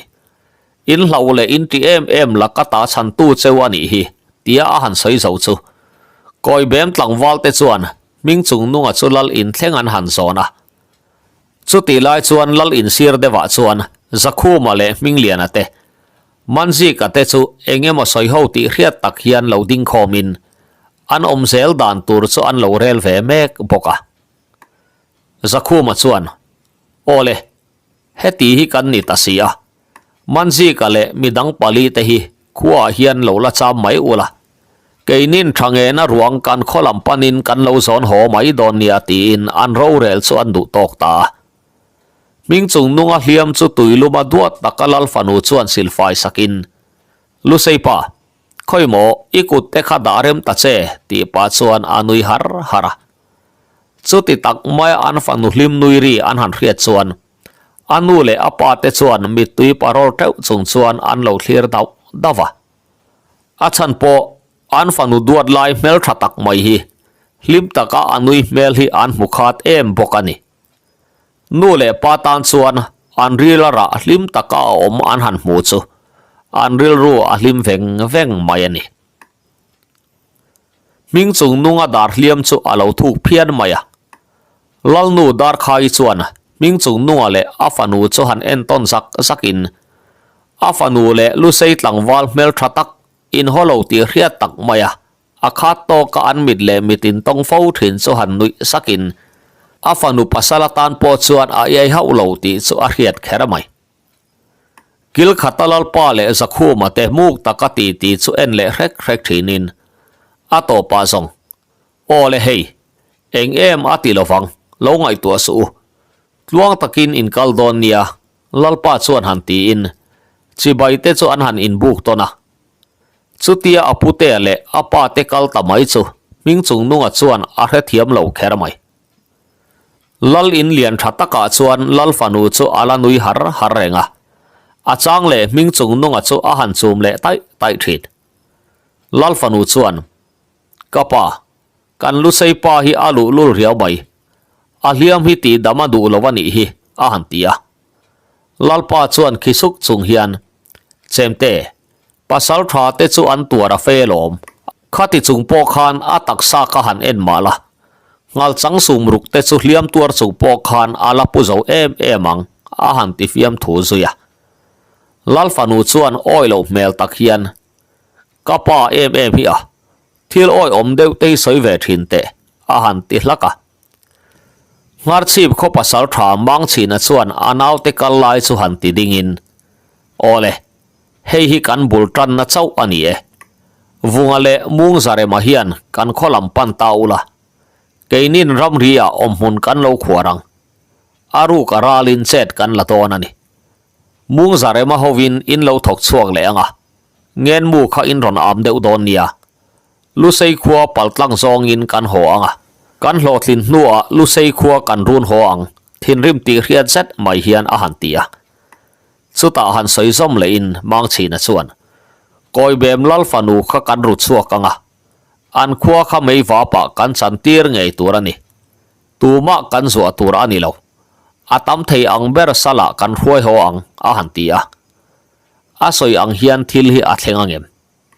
In hlauh leh in ti em em la ka ta chhantu cheu a nih hi, tia a han sawi zo chu. Kawi bem tlangval te chuan hming chung nunga chu lal in thleng an han zawn a. Chutih lai chuan lal in sir deuhah chuan Zakhuma leh Hmingliana te, Manzika te chu eng emaw sawi ho tih hriat tak hian lo ding khawmin an awm zel dan tur chu an lo rel ve mek bawk a. Zakhuma chuan, Aw le, heti hi kan ni ta si a, Manzika leh midang pali te hi khuaah hian lo la cham mai ula, keinin tha ngena ruang kan khaw lam panin kan lo zawn haw mai dawn nia tiin an rorel chu an duh tawk ta a. Hming chung nunga hliam chu tuiluma duat taka Lal fanu chuan silfai sakin, Luseipa, khawi maw i kut te kha dah rem ta che tih pah chuan a nui har har a. Chuti tak maia an fanu hlim nui ri an han hriat chuan a nu leh a pa te chuan mittui parawl teuh chung chuan an lo thlir dauh dauh a. A chhan pawh an fanu duat lai hmeltha tak mai hi hlim taka a nui hmel hi an hmu khat em bawk a ni. Nu leh pa tan chuan an ril a rah hlim taka a awm an han hmu chu an rilru a hlim veng veng mai a ni. Hming chung nunga dar hliam chu a lo thuk phian mai a. Lalnu Darkhai chuan hming chung nunga leh a fanu chu han entawn zak zakin a fanu leh Lusei tlangval hmeltha tak inhaw lo tih hriat tak mai a, a khat tawka an mit leh mit intawng fo thin chu han nuih sakin a fanu pasal atan pawh chuan a iai hauh lo tih chu a hriat kher mai. Kil khata Lalpa leh Zakhuma te muk taka ti ti chu en leh hrek hrek thinin a tawpah zawng, Aw le hei, eng em a ti lovang, lo ngaihtuah suh u. Tluang takin in kal dawn nia, Lalpa chuan han tiin chibai te chu an han inbuk tawn a. Chutia a putea leh a pa te kal ta mai chu hming chung nunga chuan a hrethiam lo kher mai. Lal in lian tha takah chuan Lal fanu chu a la nui har har reng a, a chang leh hming chung nunga chu a han chum leh taih taih thin. Lal fanu chuan, Ka pa, kan Lusei pa hi a luhlul riau mai, a hliam hi tih dam a duh lo a nih hi, a han ti a. Lalpa chuan khi suk chung hian, Chemte, pasal tha te chu an tuar a fe lawm. Khati chung pawh khan a taksa ka han en mah la, nghal chang sum ruk te chu hliam tuar chung pawh khan a la pu zo em em ang, a han ti fiam thu zui a. Lal fanu chuan awi loh hmel tak hian, Ka pa em em hi a, thil awiawm deuh te hi sawi ve thin teh, a han ti hlak a. Ngharchhip khaw pasal tha Mangchhina chuan a naute kal lai chu han ti dingin, Aw le, hei hi kan bul tanna chauh a ni e. Vunga leh Mungzarema hian kan khaw lam pan ta ula, keinin ramri-ah awmhmun kan lo khuar ang. A ruk a ralin chet kan la dawn a ni. Mungzarema hovin in lo thawk chhuak leh ang a, ngenmu kha in rawn am deuh dawn nia. Lusei khua paltlang zawngin kan haw ang a, kan hlawhtlin hnuah Lusei khua kan run haw ang, thinrim tih hriat zet mai hian a han ti a. Chutah han sawi zawm lehin Mangchhina chuan, Kawibem Lal fanu kha kan ru chhuak ang a, an khua kha mei vapah kan chan tir ngei tur a ni. Tumah kan zuah tur a ni lo. A tam thei ang ber salah kan hruai haw ang, a han ti a. A sawi ang hian thil hi a thleng angem?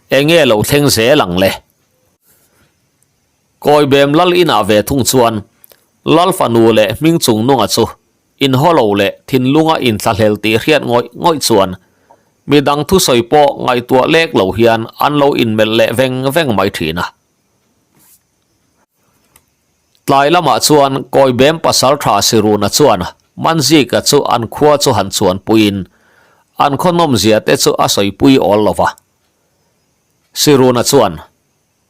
Enge lo thleng zel ang le? Kawibem Lal inah ve thung chuan Lal fanu leh hming chung nunga chu inhaw lo leh thinlunga inthlahlel tih hriat ngawih ngawih chuan midang thusawi pawh ngaihtuah lek lo hian an lo inmelh leh veng veng mai thin a. Tlai lamah chuan Kawibem pasaltha Siruna chuan Manzika chu an khua chu han chuanpuiin an khaw nawmzia te chu a sawipui awl lo va. Siruna chuan,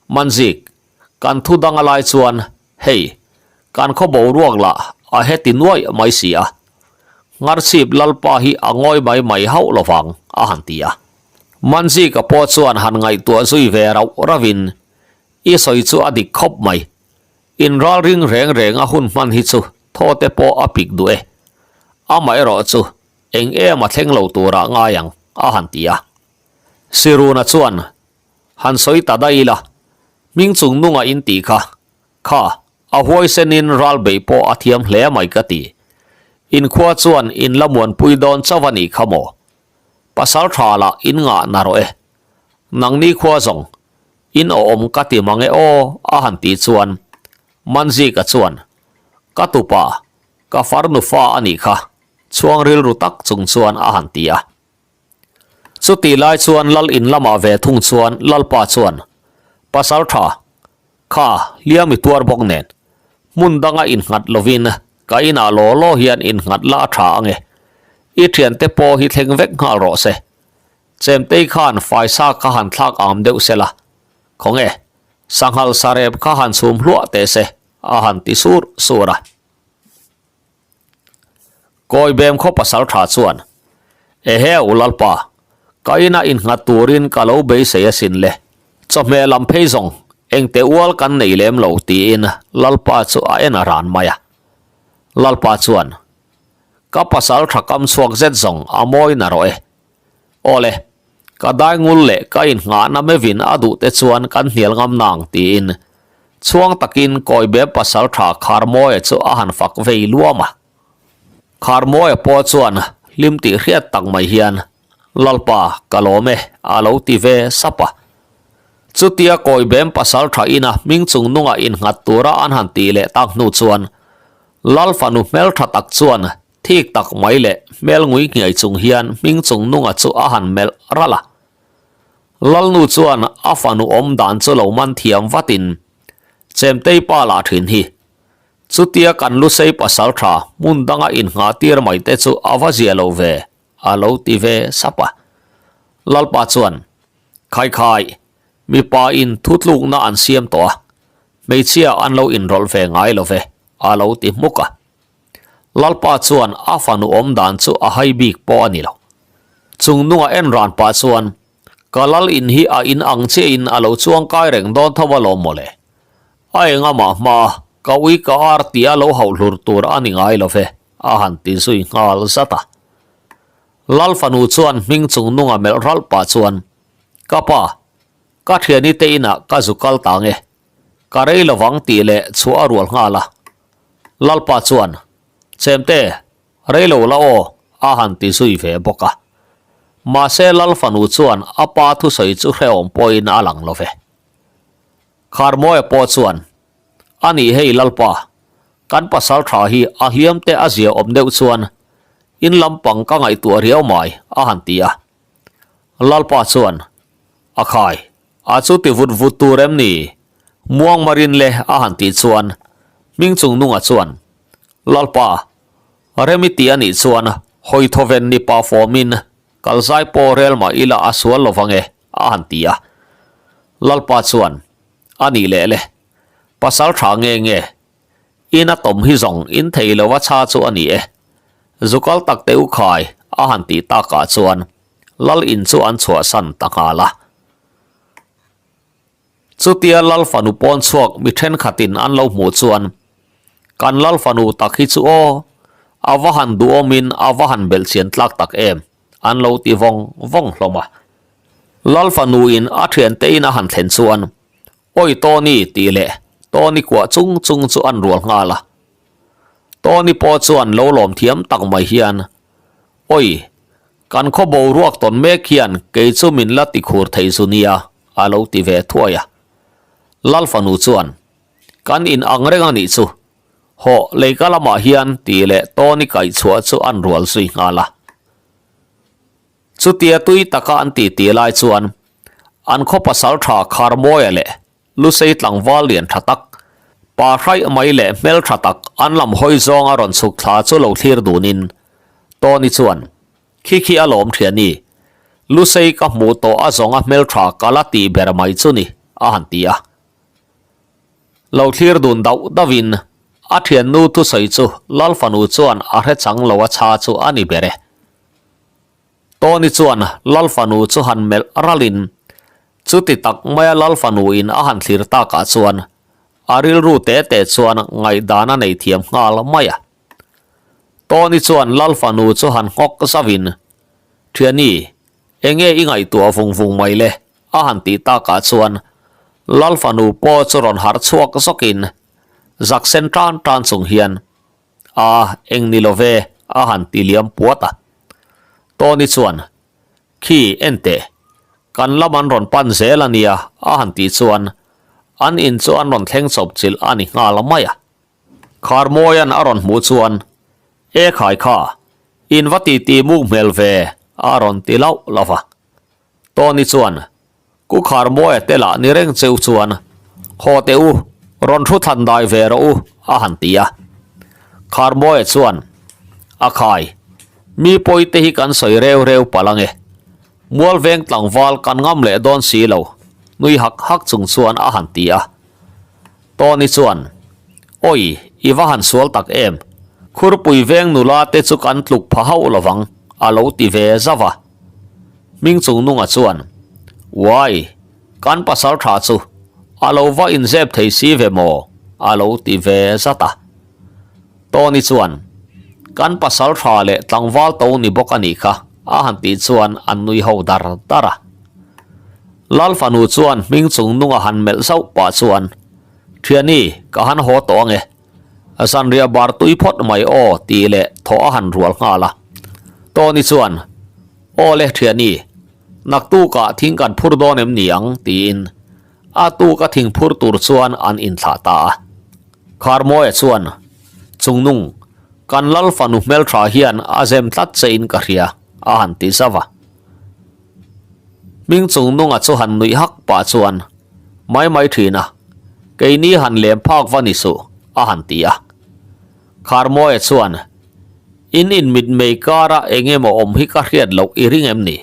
Manzik, kan thu dang a lai chuan hei, kan khaw boruak lah a heti nuaih mai si a. Ngharchhip Lalpa hi a ngawi mai mai hauh lo vang, a han ti a. Manzika pawh chuan han ngaihtuah zui ve rauh rauhin, I sawi chu a dik khawp mai. In ralring reng reng a hun hman hi chu thaw te pawh a pik duh e. Amaherawh chu eng em a thleng lo turah ngai ang, a han ti a. Siruna chuan, Han sawi ta daih ila, hming chung nunga in tih kha, kha, a huaisenin ral beih pawh a thiam hle mai ka ti. In khua chuan in la muanpui dawn chauh a nih kha maw? Pasal tha lah in ngah na rawh e. Nangni khua zawng, in awm ka ti mang e aw, a han tih chuan Manzika chuan, Ka tupa, ka farnu fa a nih kha, chhuang rilru tak chung chuan a han ti a. Chutih lai chuan Lal in lamah ve thung chuan Lalpa chuan, Pasal tha, kha hliam i tuar bawk nen, hmun danga innghat lovin ka inah law law hian innghat la a tha ange, i thiante pawh hi thleng vek nghal rawh se. Chemtei khan faisa kha han thlak am deuh se la, khawnge, sanghal sarep kha han chhum hluah teh se, a han ti sur sur a. Kawibem khaw pasal tha chuan, Ehe u Lalpa, ka inah innghat turin ka lo beisei asin le, chawhmeh lam phei zawng engte ual kan nei lem lo tiin Lalpa chu a en a ran mai a. Lalpa chuan, Ka pasal tha kam chhuak zet zawng a mawi na rawh e. Awle, ka daingul leh ka innghahna mevin a duh te chuan kan hnial ngam nang tiin chhuang takin Kawibem pasal tha Kharmawia chu a han fak vei luam a. Kharmawia pawh chuan hlim tih hriat tak mai hian, Lalpa, ka lawm e, a lo ti ve sap a. Chutia Kawibem pasal tha ina hming chung nunga innghat tura an han tih leh tak hnu chuan Lal fanu hmeltha tak chuan thik tak mai leh hmel ngui nghiai chung hian hming chung nunga chu a han melh ralh a. Lalnu chuan a fanu awm dan chu lo man thiam vatin, Chemtei pa lah thin hi. Chutia kan Lusei pasal tha hmun danga innghah tir mai te chu a va zia lo ve, a lo ti ve sap a. Lalpa chuan, Khai khai, mipa in thutlukna an siam tawh a, Hmeichhia an lo inrawlh ve ngai lo ve, a lo ti hmuk a. Lalpa chuan a fanu awm dan chu a hai bik pawh a ni lo. Chung nunga en ran pah chuan, Ka lal in hi a in ang chiahin a lo chuang kai reng dawn tho alawm mawle. A engamah hma ka ui ka ar tih a lo hauh hlur tur a ni ngai lo ve, a han ti zui nghal zat a. Lal fanu chuan hming chung nunga melh ralh pah chuan, Ka pa, Ka thiani te inah ka zu kal ta nge, ka rei lovang tih leh chhuah a rual nghal a. Lalpa chuan, Chemte, rei lo la aw, a han ti zui ve bawk a. Mahse Lal fanu chuan a pa thusawi chu hrehawm pawhin a lang lo ve. Kharmawia pawh chuan, A nih hei Lalpa, kan pasal tha hi a hliam te a zia awm deuh chuan in lampang ka ngaihtuah riau mai, a han ti a. Lalpa chuan, A khai, a chu ti vut vut tur em ni? Muang Marin le a han tih chuan hming chung nunga chuan, Lalpa, rem i tih a nih chuan hawi thawven ni pa fawmin kal zai pawh rel mah ila a sual lo vang e, a han ti a. Lalpa chuan, A nih leh le, pasal tha nge nge, in a tawm hi zawng in thei lo a cha chu a ni e. Zukal tak te u khai, a han tih takah chuan Lal in chu an chhuahsan ta nghal a. Chutia Lal fanu pawn chhuak mi thenkhatin an lo hmuh chuan, Kan Lal fanu tak hi chu aw, a va han duhawmin a va han belhchian tlak tak em, an lo ti vawng vawng hlawm a. Lal fanu in a thiante in a han thlen chuan, Awi Tony tih leh Tony kuah chung chung chu an rual nghal a. Tony pawh chuan lo lawm thiam tak mai hian, Awi, kan khaw boruak tawn mek hian kei chu min la ti khur thei zu nia, a lo ti ve thuai a. Lal fanu chuan, Kan in ang reng a nih chu, hawh leika lamah hian tih leh Tony kaih chhuah chu an rual zui nghal a. Chutia tui taka an titi lai chuan an khaw pasal tha Kharmawia leh Lusei tlangval lian tha tak. Pa hraih mai leh hmeltha tak an lam hawi zawng a rawn chhuk thla chu lo thlir dunin Tony chuan, Khi khi a lawm thiani, Lusei ka hmuh tawh a zawnga hmeltha ka la tih ber mai chu ni, a han ti a. Lo thlir dun dauh dauhin a thiannu thusawi chu Lal fanu chuan a hre chang lo a chha chu a ni ber e. Tony chuan Lal fanu chu han melh ralin chuti tak maia Lal fanu in a han thlir takah chuan a rilru te te chuan ngaihdan a nei thiam nghal mai a. Tony chuan Lal fanu chu han nghawk zauhin, Thiani, enge i ngaihtuah vung vung mai le? a han tih takah chuan Lal fanu pawh chu rawn harh chhuak zawkin zak sen tan tan chung hian, A, eng ni lo ve, a han ti liam puat a. Tony chuan, Khi, en teh, kan lam an rawn pan zel a nia, a han tih chuan an in chu an rawn thleng chawp chilh a ni nghal mai a. Kharmawia'n a rawn hmuh chuan, E khai kha, in va titi muk hmel ve, a rawn ti lauh lauh a. Tony chuan, Ku Kharmawia te lah ni reng cheu chuan, Haw teh u, rawn thu thlan dai ve rawh u, a han ti a. Kharmawia chuan, A khai, mi pawi te hi kan sawi reu reu palh ange. Mualveng tlangval kan ngam leh dawn si lo, nui hak hak chung chuan a han ti a. Tony chuan, Awi, i va han sual tak em? Khurpui veng nula te chu kan tluk pha hauh lovang, a lo ti ve zauh a. Hming chung nunga chuan, Uai, kan pasal tha chu a lo va inzep thei si ve maw? a lo ti ve zat a. Tony chuan, Kan pasal tha leh tlangval to ni bawk a nih kha, a han tih chuan an nui ho dar dar a. Lal fanu chuan hming chung nunga han melh zauh pah chuan, Thiani, ka han haw tawh ange. Zanriah bar tui phawt mai aw tih leh thawh a han rual nghal a. Tony chuan, Aw le Thiani, naktukah thing kan phur dawn em ni ang? tiin a tuka thing phur tur chuan an inthlah ta a. Kharmawia chuan, Chungnung, kan Lal fanu hmeltha hian a zem tlat che in ka hria, a han ti zauh a. Hming Chungnunga chu han nuih hak pah chuan, Mai mai thin a, keini han lem phak va ni suh, a han ti a. Kharmawia chuan, In inmitmei kara eng emaw awm hi ka hriat loh i ring em ni?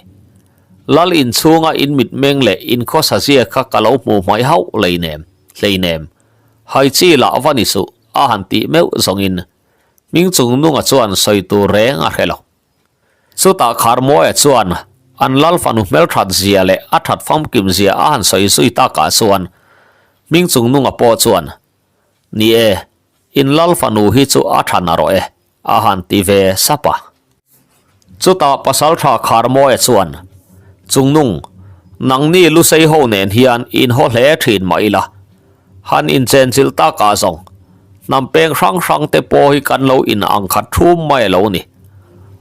Lal inchhunga in mitmeng leh in khawsa zia kha ka lo hmuh hmaih hauh leinem, hleinem. Hai chi lah va ni suh, a han tih meuh zawngin Hming Chungnunga chuan sawi tur reng a hre lo. Chutah Kharmawia chuan an Lal fanu hmelthat zia leh a that famkim zia a han sawi zui takah chuan Hming Chungnunga pawh chuan, Ni e, in Lal fanu hi chu a tha narawh e, a han ti ve sap a. Chutah Pasaltha Kharmawia chuan, Chungnung, nangni Lusei ho nen hian in haw hle thin mah ila, han inchenchilh takah zawng, hnam peng hrang hrang te pawh hi kan lo in ang khat thum mai a lo ni.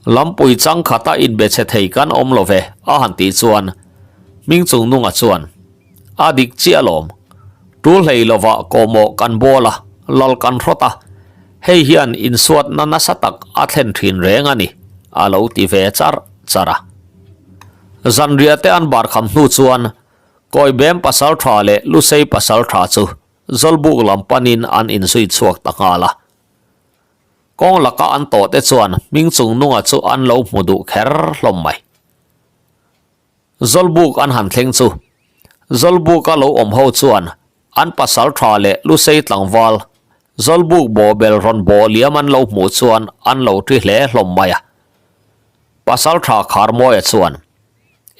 Lampui chang khata inbe chhe thei kan awm lo ve, a han tih chuan Hming Chungnunga chuan, A dik chiah alawm. Tul hlei lovah kawhmawh kan bawl a, lal kan hrawt a, hei hian insuatna nasa tak a thlen thin reng a ni, a lo ti ve char char a. Zanriah te an bar kham hnu chuan Kawibem pasal tha leh Lusei pasal tha chu Zawlbuk lam panin an inzui chhuak ta nghal a. Kawng laka an tawh te chuan hming chung nunga chu an lo hmu duh kher hlawm mai. Zawlbuk an han thleng chu Zawlbuka lo awm ho chuan an pasal tha leh Lusei tlangval Zawlbuk bawhbel rawn bawh liam an lo hmuh chuan an lo ṭi hle hlawm mai a. Pasal tha Kharmawia chuan,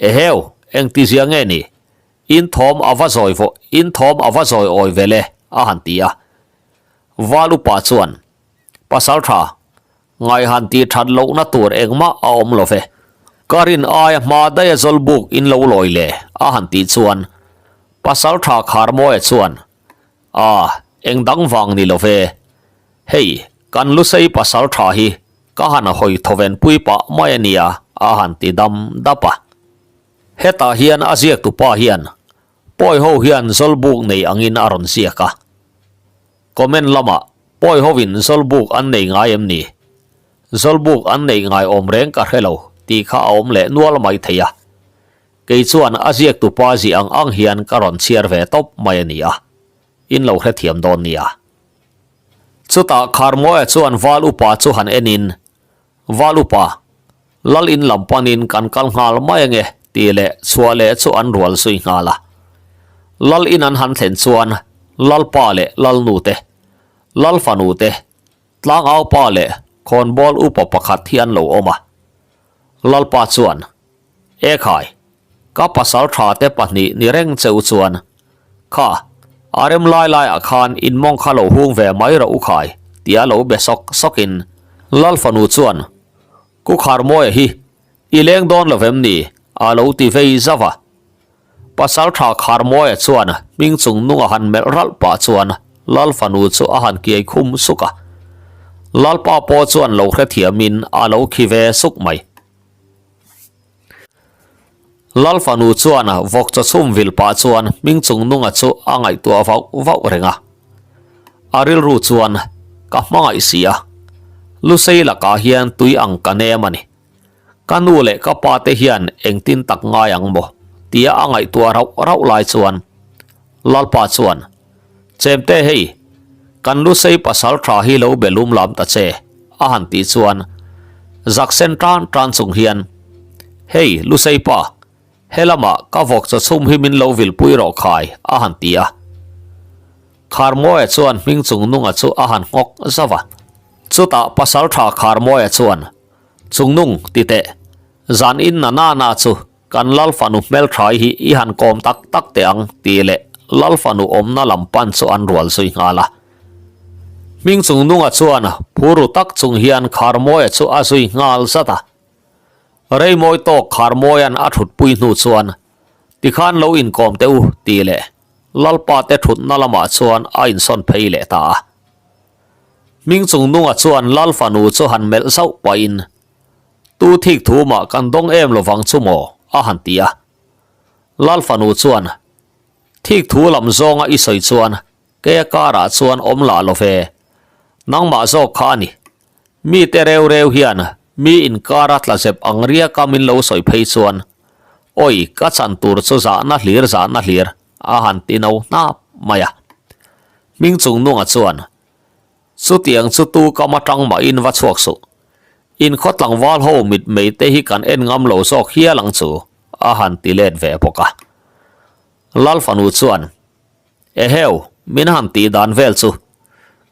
Eheu, engtizia nge ni? In thawm a va zawi vaw, in thawm a va zawi awi ve le, a han ti a. Val upa chuan, Pasal tha, Ngaihan tih that lohna tur engmah a awm lo ve. Ka rin aia hma daia Zawlbuk in lo lawi le, a han tih chuan Pasal tha Kharmawia chuan, A, eng dang vang ni lo ve. Hei, kan Lusei pasal tha hi ka han hawi thawven pui pah mai a nia, a han ti dam dap a. Hetah hian a ziaktupa hian Pawi ho hian Zawlbuk nei angin a rawn ziak a. Comment lamah Pawi hovin Zawlbuk an nei ngai em ni? Zawlbuk an neih ngai awm reng ka hre lo tih kha a awm leh nual mai thei a. Kei chuan a ziaktupa zi ang ang hian ka rawn chhiar ve tawp mai a ni a, in lo hrethiam dawn nia. Chutah Kharmawia chuan Val Upa chu han enin, Val Upa, Lal in lam panin kan kal nghal mai ange tih leh chhuah leh chu an rual zui nghal a. Lal in an han thlen chuan Lalpa leh Lalnu te, Lal fanu te, Tlangau pa leh khawnbawl upa pakhat hi an lo awm a. Lalpa chuan, Ekhai, ka pasal tha te pahnih ni reng che u chuan, kha, a rem lai laiah khan in mawng kha lo hung ve mai rawh u khai, tia lo be sawk sawkin Lal fanu chuan, Ku Kharmawia hi i leng dawn lo vem ni? a lo ti vei zauh a. Pasaltha Kharmawia chuan hming chung nunga han melh ralh pah chuan Lal fanu chu a han kiai khum suk a. Lalpa pawh chuan lo hrethiamin a lo khi ve suk mai. Lal fanu chuan vawk chaw chhum vil pah chuan hming chung nunga chu a ngaihtuah vauh vauh reng a. A rilru chuan ka hmangaih si a, Lusei lakah hian tui ang ka nem a ni. Ka nu leh ka pa te hian engtin tak ngai ang maw? tia a ngaihtuah rauh rauh lai chuan Lalpa chuan, Chemte hei, kan Lusei pasal tha hi lo be lum lam ta che, a han tih chuan zak sen tan tan chung hian, Hei Lusei pa, helamah ka vawk chaw chhum hi min lo vilpui rawh khai, a han ti a. Kharmawia chuan hming chung nunga chu a han nghawk zauh a. Chutah pasal tha Kharmawia chuan, Chungnung, ti teh. Zan in na na na chu kan Lal fanu hmelthai hi i han kawm tak tak teh ang tih leh Lal fanu awmna lam pan chu an rual zui nghal a. Hming Chungnunga chuan phur ru tak chung hian Kharmawia chu a zui nghal zat a. Reimawi tawk Kharmawia'n a thutpui hnu chuan tikhan lo inkawm teh u tih leh Lalpa te thutna lamah chuan a insawn phei leh ta a. Hming Chungnunga chuan Lal fanu chu han melh zauh pahin, Tu thik thu mah kan dawng em lovang chu maw? a han ti a. Lal fanu chuan, Thik thu lam zawnga i sawi chuan keia karah chuan awm lah lo ve. Nangmah zawk kha a ni. Mite reu reu hian mi inkara tla zep ang riaka min lo sawi phei chuan, Awi, ka chan tur chu zahna hlir zahna hlir a han ti no hnap mai a. Hming Chungnunga chuan, Chutiang chu tu kam atang mahin va chhuak suh. In khaw tlangval ho mitmei te hi kan en ngam lo zawk hial ang chu, a han ti let ve bawk a. Lal fanu chuan, Eheu, min han tih dan vel chu.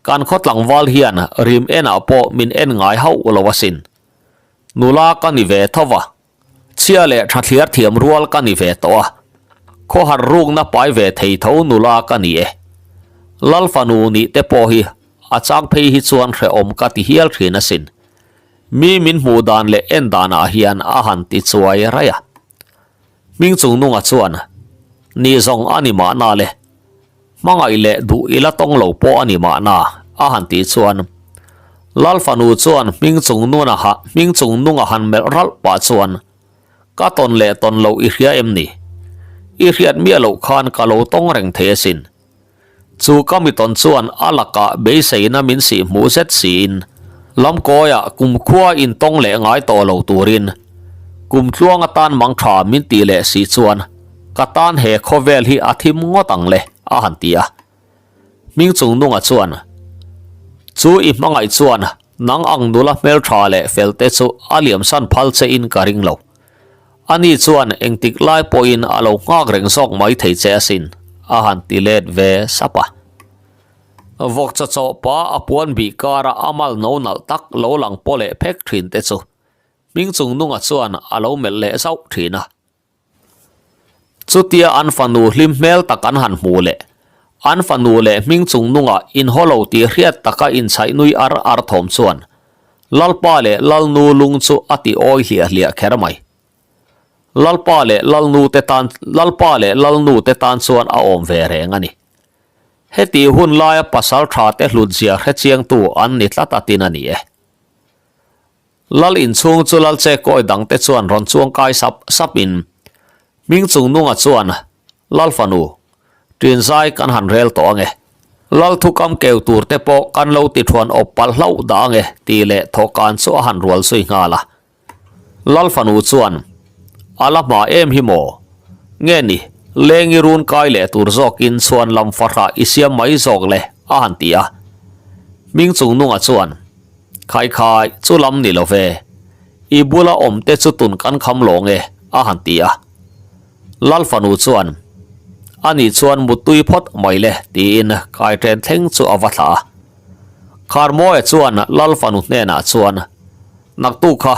Kan khaw tlangval hian rim enah pawh min en ngai hauh lo asin. Nula ka ni ve tho va. Chhia leh tha thliar thiam rual ka ni ve tawh a, khawhar rukna pai ve thei tho nula ka ni e. Lal fanu nih te pawh hi a chang phei hi chuan hrehawm ka ti hial thin asin. Mi min hmuh dan leh en danah hian a han ti chuai raih a. Hming Chungnunga chuan, Ni zawng a ni mahna le. Hmangaih leh duh ila tawng lo pawh a ni mahna, a han tih chuan Lal fanu chuan hming chung nuna ha hming chung nunga han melh ralh pah chuan, Ka tawn leh tawn loh i hria em ni? I hriat miah loh khan ka lo tawng reng thei asin. Chu ka mi tawn chuan a lakah beiseina min sih hmuh zet siin lamkawiah kumkhua intawng leh ngai tawh lo turin kumtluang atan mang tha min tih leh si chuan Ka tan he khawvel hi a thim ngawt ang le, a han ti a. Hming Chungnunga chuan, Chu i hmangaih chuan nang ang nula hmeltha leh fel te chu a liamsan phal che in ka ring lo. Ani chuan engtik lai pawhin a lo nghak reng zawk mai thei che asin, a han ti let ve sap a. Vawk chaw chaw pa a puan bih kara a mal no nalh tak lo lang paw leh phek thin te chu Hming Chungnunga chuan a lo melh leh zauh thin a. Chutia an fanu hlim hmel tak an han hmu leh, an fanu leh hming chungnunga inhaw lo tih hriat taka inchhaih nui ar ar thawm chuan Lalpa leh Lalnu lung chu a ti awi hliah hliah kher mai. Lalpa leh Lalnu te tan Lalpa leh Lalnu te tan chuan a awm ve reng a ni. Heti hun laia pasal tha te hlutzia hrechiangtu an ni tlat a tin a ni e. Lal inchhung chu lal che kawi dang te chuan rawn chuang kai sap sap in Hming Chungnunga chuan Lal fanu ṭin zai kan han rel tawh ange. Lal thukam keu tur te pawh kan lo ti thuan awp palh hlauh dah ange tih leh thawhkan chu a han rual zui nghal a. Lal fanu chuan A la hma em hi maw? Nge ni, leng i run kai leh tur zawkin chhuan lam fahrah i siam mai zawk le a han ti a. Hming Chungnunga chuan, Khai khai, chu lam ni lo ve. I bula awm te chu tun kan kham lawng e, a han ti a. Lal fanu chuan, A nih chuan muttui phawt mai le, tiin kaiṭen thleng chu a va thlah a. Kharmawia chuan Lal fanu hnenah chuan, Naktuk kha,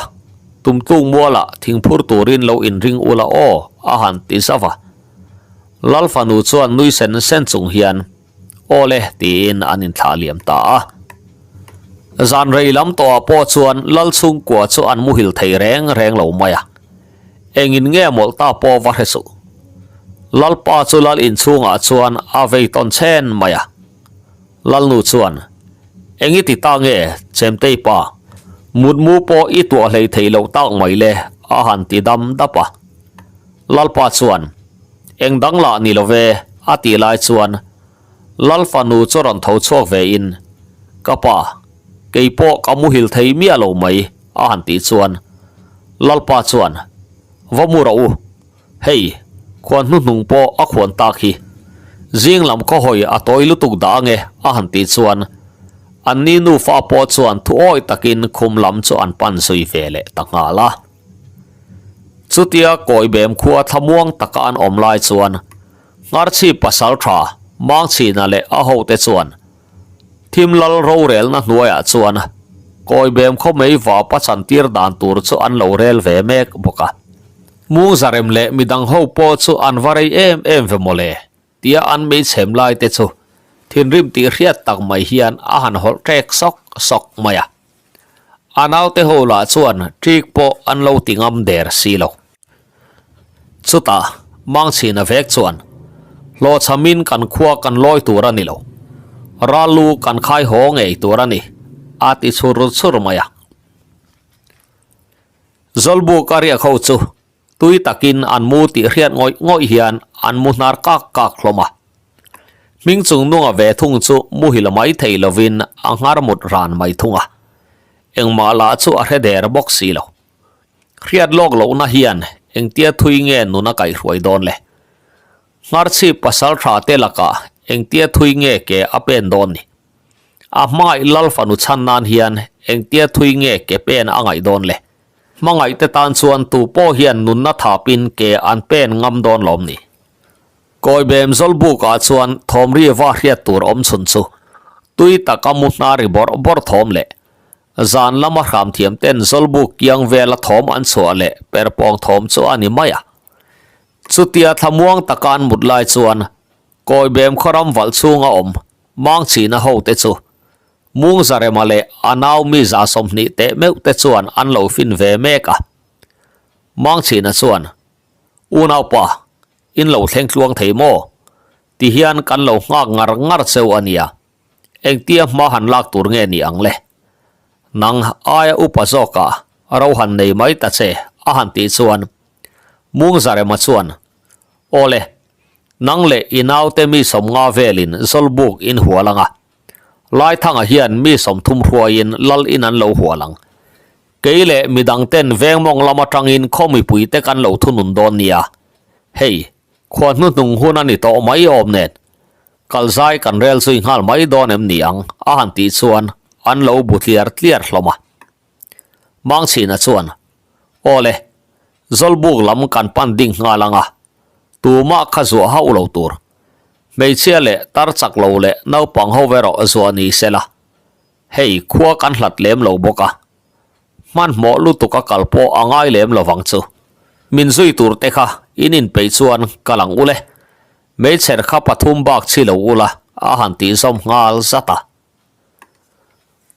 tumtluk mualah thingphur turin lo inring ula aw, a han ti zauh a. Lal fanu chuan nui sen sen chung hian, Aw le, tiin an inthlah liam ta a. Zan rei lam tawhah pawh chuan Lal chhungkua chu an muhil thei reng reng lo mai a. Engin nge mawlh ta pawh va hre suh. Lalpa chu Lal inchhungah chuan a vei tawn chhen mai a. Lalnu chuan, Eng i ti ta nge, Chemtei pa? Mutmu pawh i tuah hlei thei loh tak mai le, a han ti dam dap a. Lalpa chuan, Eng dang lah ni lo ve, a tih lai chuan Lal fanu chu rawn tho chhuak ve in, Ka pa, kei pawh ka muhil thei miah lo mai, a han tih chuan Lalpa chuan, Va mu rawh u, Hei, khuan hnuhnung pawh a khuan tak hi. Zing lam khaw hawi a tawi lutuk dah ange a han tih chuan anni nufa pawh chuan thu awi takin khum lam chu an pan zui ve leh ta nghal a. Chutia Kawibem khua thlamuang taka an awm lai chuan Ngharchhip pasal tha Mangchhina leh a hote chuan Thim lal rorelna hnuaiah chuan Kawibem khaw mei vapa chantir dan tur chu an lo rel ve mek bawk a. Mungzarem leh midang ho pawh chu an va rei em em ve mawle tia an meichhem lai te chu thinrim tih hriat tak mai hian a han hawlh ṭek sawk sawk mai a. A naute ho lah chuan ṭik pawh an lo ti ngam der si lo. Chutah Mangchhina vek chuan hlawhchhamin kan khua kan lawi tur a ni lo, ral lu kan khai haw ngei tur a ni a ti chhur chhur mai a. Zawlbuk a riak ho chu tui takin an mu tih hriat ngawih ngawih hian an mu hnar kak kak hlawm a. Hming chung nunga ve thung chu muhil mai thei lovin a nghar mut ran mai thung a. Engmah lah chu a hre der bawk si lo. Hriat lawk lohna hian engtia thui nge nun a kaihhruai dawn le? Ngharchhip pasal tha te lakah engtia thui nge ke a pen dawn ni? A hmangaih lal fanu chhan nan hian engtia thui nge ke pen a ngaih dawn le? Hmangaih te tan chuan tu pawh hian nunna thapin ke an pen ngam dawn lawm ni? Kawibem Zawlbukah chuan thawmri va hriat tur awm chhun chu tui taka mu hna ri bawrh bawrh thawm leh zan lama hram thiam ten Zawlbuk kiang vela thawm an chhuah leh perpawng thawm chu a ni mai a. Chutia thlamuang taka an mut lai chuan Kawibem khawram valh chhunga awm Mangchhina hote chu Mungzarema leh a nau mi 120 teh meuh te chuan an lo fin ve mek a. Mangchhina chuan, Unaupa, in lo thleng tluang thei maw? Ti hian kan lo nghak ngar ngar cheu a nia. Engtia hma han lak tur nge ni ang le? Nang aia upa zawkah ro han nei mai ta che a han tih chuan Mungzarema chuan, Aw le, nang leh i naute mi 50 velin Zawlbuk in hual ang a. Laithanga hian mi 30 hruaiin lal in an lo hual ang. Kei leh midang ten vengmawng lam atangin khaw mipuite kan lo thunun dawn nia. Hei, khua hnuhnung hun a ni tawh mai awm nen. Kalzai kan rel zui nghal mai dawn em ni ang a han tih chuan an lo bu tliar tliar hlawm a. Mangchhina chuan, Aw le, Zawlbuk lam kan pan ding nghal ang a, tumah kha zuah hauh lo tur. Hmeichhia leh tar chak lo leh naupang ho erawh zuah ni se la. Hei, khua kan hlat lem lo bawk a. Hmanhmawh lutuk a kal pawh a ngai lem lo vang chu. Min zui tur te kha in inpeih chuan kal ang ule. Hmeichher kha pathum bak chhi lo ula a han tih zawm nghal zat a.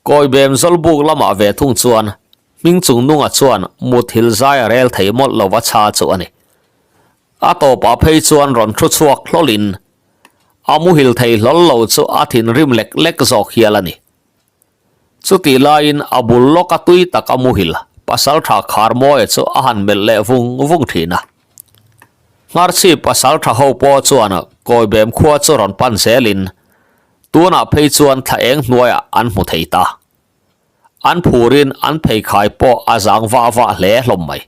Kawibem Zawlbuk lamah ve thung chuan hming chung nunga chuan muthil zai a rel thei mawlh lova chha chu a ni. A tawpah phei chuan rawn thu chhuak hlawlin a muhil thei hlawl lo chu a thinrim lek lek zawk hial a ni. Chutih laiin a bul lawka tui tak a muhil pasal tha Kharmawia chu a han melh leh vung vung thin a. Ngharchhip pasal tha ho pawh chuan Kawibem khua chu rawn pan zelin tunah phei chuan thla eng hnuaiah an hmu thei ta. An phurin an pheikhai pawh a zang vah vah hle hlawm mai.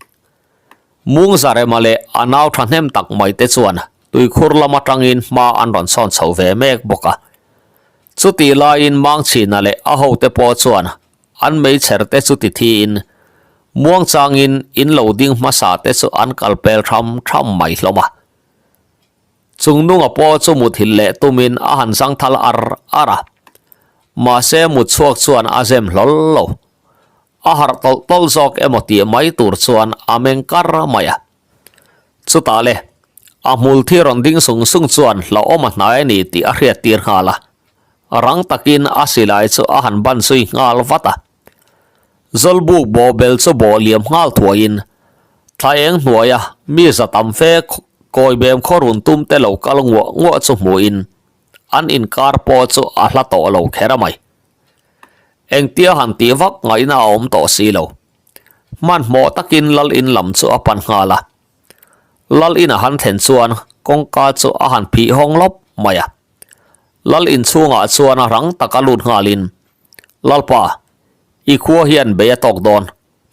Mungzarema leh a nau thahnem tak mai te chuan tuikhur lam atangin hma an rawn sawn chho ve mek bawk a. Chutih laiin Mangchhina leh a hote pawh chuan an meichher te chu ti thiin muangchangin in lo ding hmasa te chu an kal pel tham tham mai hlawm a. Chungnunga pawh chu muthilh leh tumin a han zangthal ar ar a, mahse mutchhuak chuan a zem hlawl lo. A harh tawlh tawlh zawk emaw tih mai tur chuan a meng kar mai a. Chutah le, a hmul thi rawn ding sung sung chuan hlauhawm a hnai a ni tih a hriat tir nghal a. Rang takin a silai chu a han ban zui nghal vat a. Zawlbuk bawhbel chu bawh liam nghal thuaiin thla eng hnuaia mi za tam fe kawibem khaw run tum te lo kal nguah nguah chu hmuhin an inkar pawh chu a hla tawh lo kher a mai. Engtia han tih vak ngaihna a awm tawh si lo. Hmanhmawh takin lal in lam chu a pan nghal a. Lal in a han thlen chuan kawngka chu a han phih hawng lawp mai a. Lal inchhungah chuan rang taka lut nghalin, Lalpa, i khua hian bei a tawk dawn,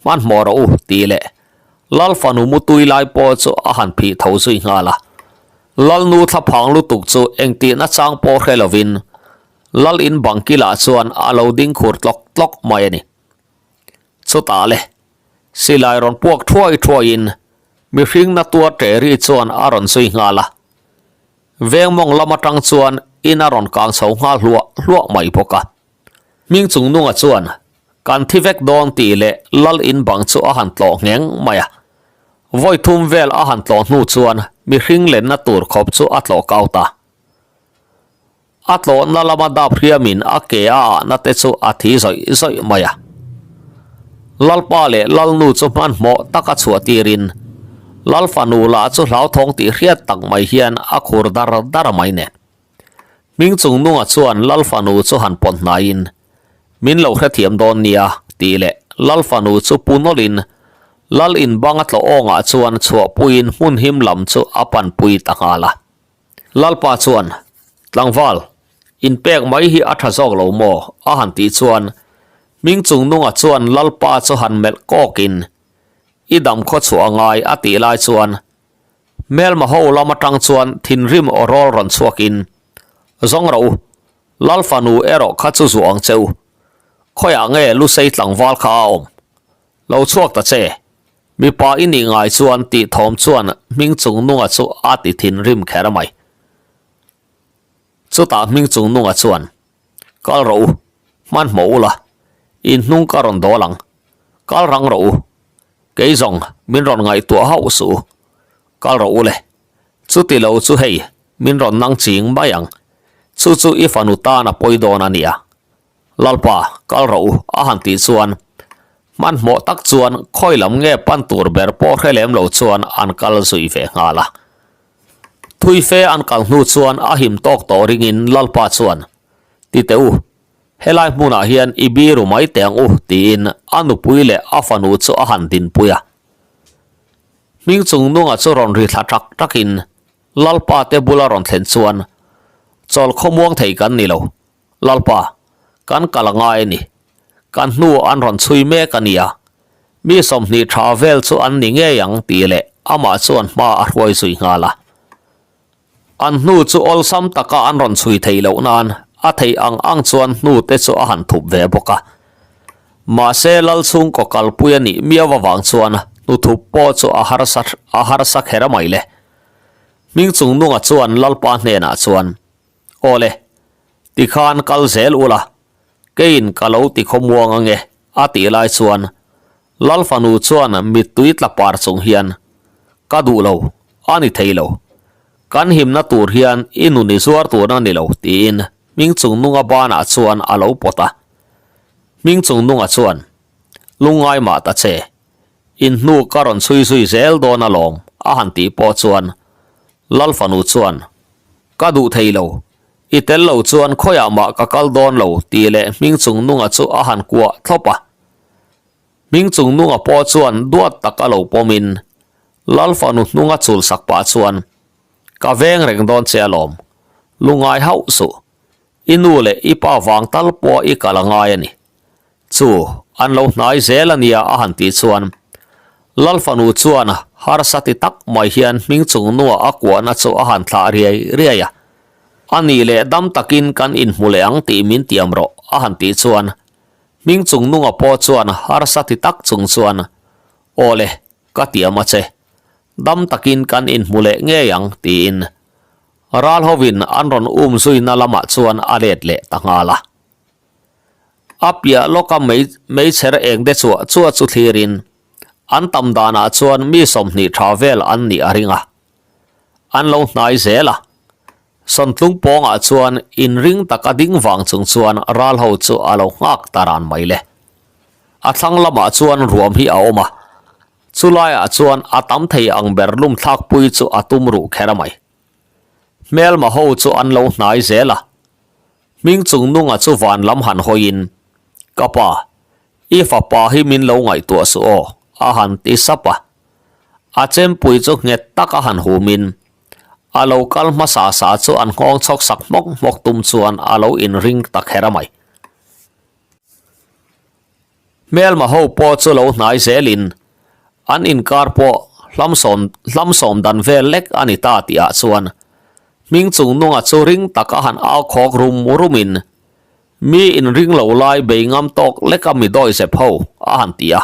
hmanhmawh rawh u, tih leh Lal fanu mutui lai pawh chu a han phih tho zui nghal a. Lalnu thlaphang lutuk chu engtihna chang pawh hre lovin Lal in bang kilah chuan a lo ding khur tlawk tlawk mai a ni. Chutah le, silai rawn puak thuai thuaiin mihring na tuar ṭe ri chuan a rawn zui nghal a. Veng mawng lam atang chuan in a rawn kang chho nghal hluah hluah mai bawk a. Hming chung nunga chuan kan thi vek dawn tih leh lal in bang chu a han tlawh ngheng mai a. Vawi thum vel a han tlawh hnu chuan mihring lenna tur khawp chu a tlawh kau ta. A tlawhna lama dap hriamin a ke a ahna te chu a thi zawih zawih mai a. Lalpa leh Lalnu chu hmanhmawh taka chhuah tirin Lal fanu lah chu hlauthawng tih hriat tak mai hian a khur dar dar mai nen. Hming chung nunga chuan Lal fanu chu han pawt hnaiin, Min lo hrethiam dawn nia, tih leh Lal fanu chu pu nawlhin Lal in bang a tlawh awngah chuan chhuahpuiin hmun him lam chu a panpui ta nghal a. Lalpa chuan, Tlangval, inpek mai hi a tha zawk lo maw? a han tih chuan Hming chung nunga chuan Lalpa chu han melh kawkin, I dam khaw chhuah a ngai a tih lai chuan hmelma ho lam atang chuan thinrim aw rawl rawn chhuakin, Zawng rawh u, Lal fanu erawh kha chu zuah ang che u. Khawiah nge Lusei tlangval kha a awm? Lo chhuak ta che. Mipa i nih ngai chuan tih thawm chuan hming chung nunga chu a ti thinrim kher mai. Chutah hming chung nunga chuan, Kal rawh u, hmanhmawh ula, in hnung ka rawn dawl ang. Kal rang rawh u. Kei zawng min rawn ngaihtuah hauh suh u. Kal rawh u le. Chuti lo chu hei, min rawn nang ching mai ang. Chu chu i fanu tan a pawi dawn a nia. Lalpa, kal rawh u, a han tih chuan hmanhmawh tak chuan khawi lam nge pan tur ber pawh hre lem lo chuan an kal zui ve nghal a. Thui fe an kal hnu chuan a him tawk tawh ringin Lalpa chuan, Ti teh u, helai hmunah hian i biru mai teh ang u, tiin a nupui leh a fanu chu a han dinpui a. Hming chung nunga chu rawn ri thla ṭak ṭakin Lalpa te bula rawn thlen chuan, Chawl khawmuang thei kan ni lo, Lalpa, kan kal a ngai a ni. Kan hnu an rawn chhui mek a nia. Mi 20 tha vel chu an ni ngei ang tih leh amah chuan hma a hruai zui nghal a. An hnu chu awlsam taka an rawn chhui theih loh nan a theih ang ang chuan hnu te chu a han thup ve bawk a. Mahse lal chhungkaw kalpui a nih miau avang chuan hnu thup pawh chu a harsa a harsa kher mai le. Hming chung nunga chuan Lalpa hnenah chuan Aw le, tikhan kal zel ula, keiin ka lo ti khawmuang ange, a tih lai chuan Lal fanu chuan mittui tla par chung hian, Ka duh lo, a ni thei lo. Kan himna tur hian i nun i zuar tur a ni lo, tiin Hming chung nunga banah chuan a lo pawt a. Hming chung nunga chuan, Lungngai mah ta che, in hnu ka rawn chhui zui zel dawn alawm, a han tih pawh chuan Lal fanu chuan, Ka duh thei lo. I tel lo chuan khawiah mah ka kal dawn lo tih leh hming chung nunga chu a han kuah thlawp a. Hming chung nunga pawh chuan duat tak a lo pawmin Lal fanu hnunga chul sak pah chuan, Ka veng reng dawn che alawm. Lungngai hauh suh. I nu leh i pa vang tal pawh i kal a ngai a ni. Chu, an lo hnai zel a nia a han tih chuan Lal fanu chuan harsa ti tak mai hian hming chung nua a kuahna chu a han thlah riai riai a. A nih leh dam takin kan inhmu leh ang tih min tiam rawh, a han tih chuan hming chung nunga pawh chuan harsa ti tak chung chuan, Aw le, ka tiam a che. Dam takin kan inhmu leh ngei ang, tiin ral hovin an rawn um zuina lamah chuan a let leh ta nghal a. A piah lawka mei meichher eng te chuah chuah chu thlirin an tam danah chuan mi 20 tha vel an nih a ring a. An lo hnai zel a. Sawntlung pawngah chuan inring taka ding vang chung chuan ral ho chu a lo nghak ta ran mai le. A thlang lamah chuan ruam hi a awm a. Chulaiah chuan a tam thei ang ber lum thlakpui chu a tum ruh kher a mai. Hmelma ho chu an lo hnai zel a. Hming chung nunga chu van lam han hawiin, Ka pa, i fapa hi min lo ngaihtuah suh aw, a han ti sap a. A chempui chu nghet taka han humin, a lo kal hmasa sa chu an nghawng chhawk sak hmawk hmawk tum chuan a lo inring ta kher a mai. Hmelma ho pawh chu lo hnai zelin an inkar pawh hlamsawm hlamsawm dan vel lek a ni ta tih ah chuan hming chung nunga chu ring taka han au khawk rum rumin mi inring lo lai bei ngam tawk leka mi dawi zep ho a han ti a.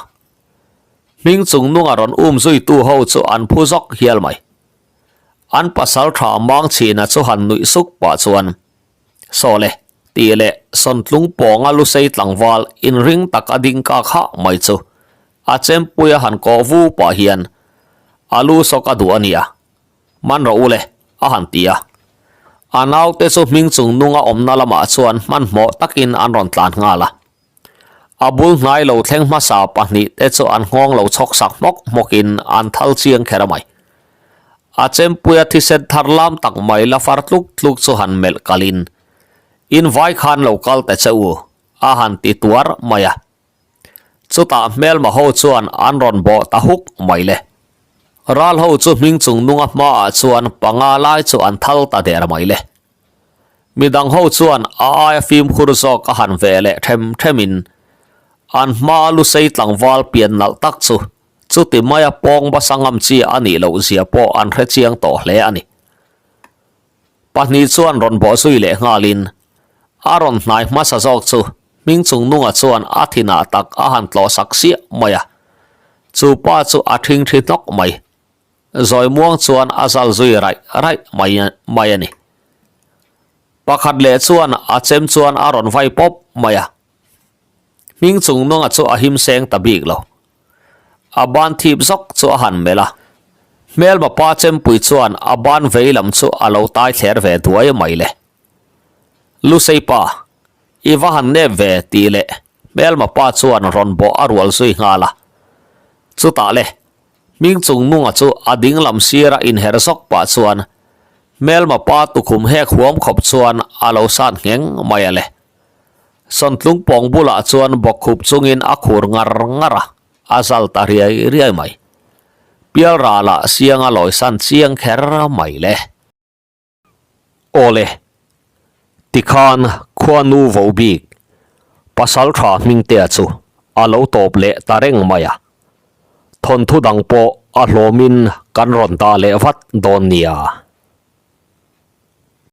Hming chung nunga rawn um zuitu ho chu an phu zawk hial mai. An pasal tha mang chhina chu han nuih suk pah chuan Sawle, tih leh Sawntlung pawnga Lusei tlangval inring tak a ding kak hah mai chu a chempuia han kawh vu pah hian a lu sawk a duh a nia, man rawh u le, a han ti a. A naute chu hming chung nunga awmna lamah chuan hmanhmawh takin an rawn tlan nghal a. A bul hnai lo thleng hmasa pahnihte chu an nghawng lo chhawk sak hmawk hmawkin an thal chiang kher a mai. A chempuia thisen thar lam tak mai la far tluk tluk chu han melh kalin, In vai khan lo kal ta che u, a han ti tuar mai a. Chutah hmelma ho chuan an rawn bawh ta huk mai le. Ral ho chu hming chung nunga hmaah chuan panga lai chu an thal ta der mai le. Midang ho chuan a aia fimkhur zawk a han ve leh them themin an hmaa lusei tlangval pian nalh tak chu chuti maia pawng basa ngam chi a nih loh zia pawh an hre chiang tawh hle a ni. Pahnih chuan rawn bawh zui leh nghalin a rawn hnai hmasa zawk chu hming chung nunga chuan a thinah tak a han tlawh sak siah mai a, chu pa chu a thingthi hnawk mai. Zawi muang chuan a zal zui raih raih mai mai a ni. Pakhat leh chuan a chem chuan a rawn vai pawp mai a. Hming chung nunga chu a him seng ta bik lo. A ban thip zawk chu a han melh a. Hmelma pa chempui chuan a ban vei lam chu a lo tai thler ve duai mai le. Lusei pa, i va han nep ve tih leh hmelma pa chuan rawn bawh a rual zui nghal a. Chutah le, Hming chung nunga chu a ding lam sira inher zawk pah chuan hmelma pa tukhum hek huam khawp chuan a lo sat ngheng mai a le. Sawntlung pawng bulah chuan bawkkhup chungin a khur ngar ngar a, a zal ta riai riai mai. Pialralah siang a lawisan chiang kher mai le. Awle, tikhan khuanu vo bik pasal tha Hmingtea chu a lo tawp leh ta reng mai a, thawnthu dang pawh a hlawmin kan rawn dah leh vat dawn nia.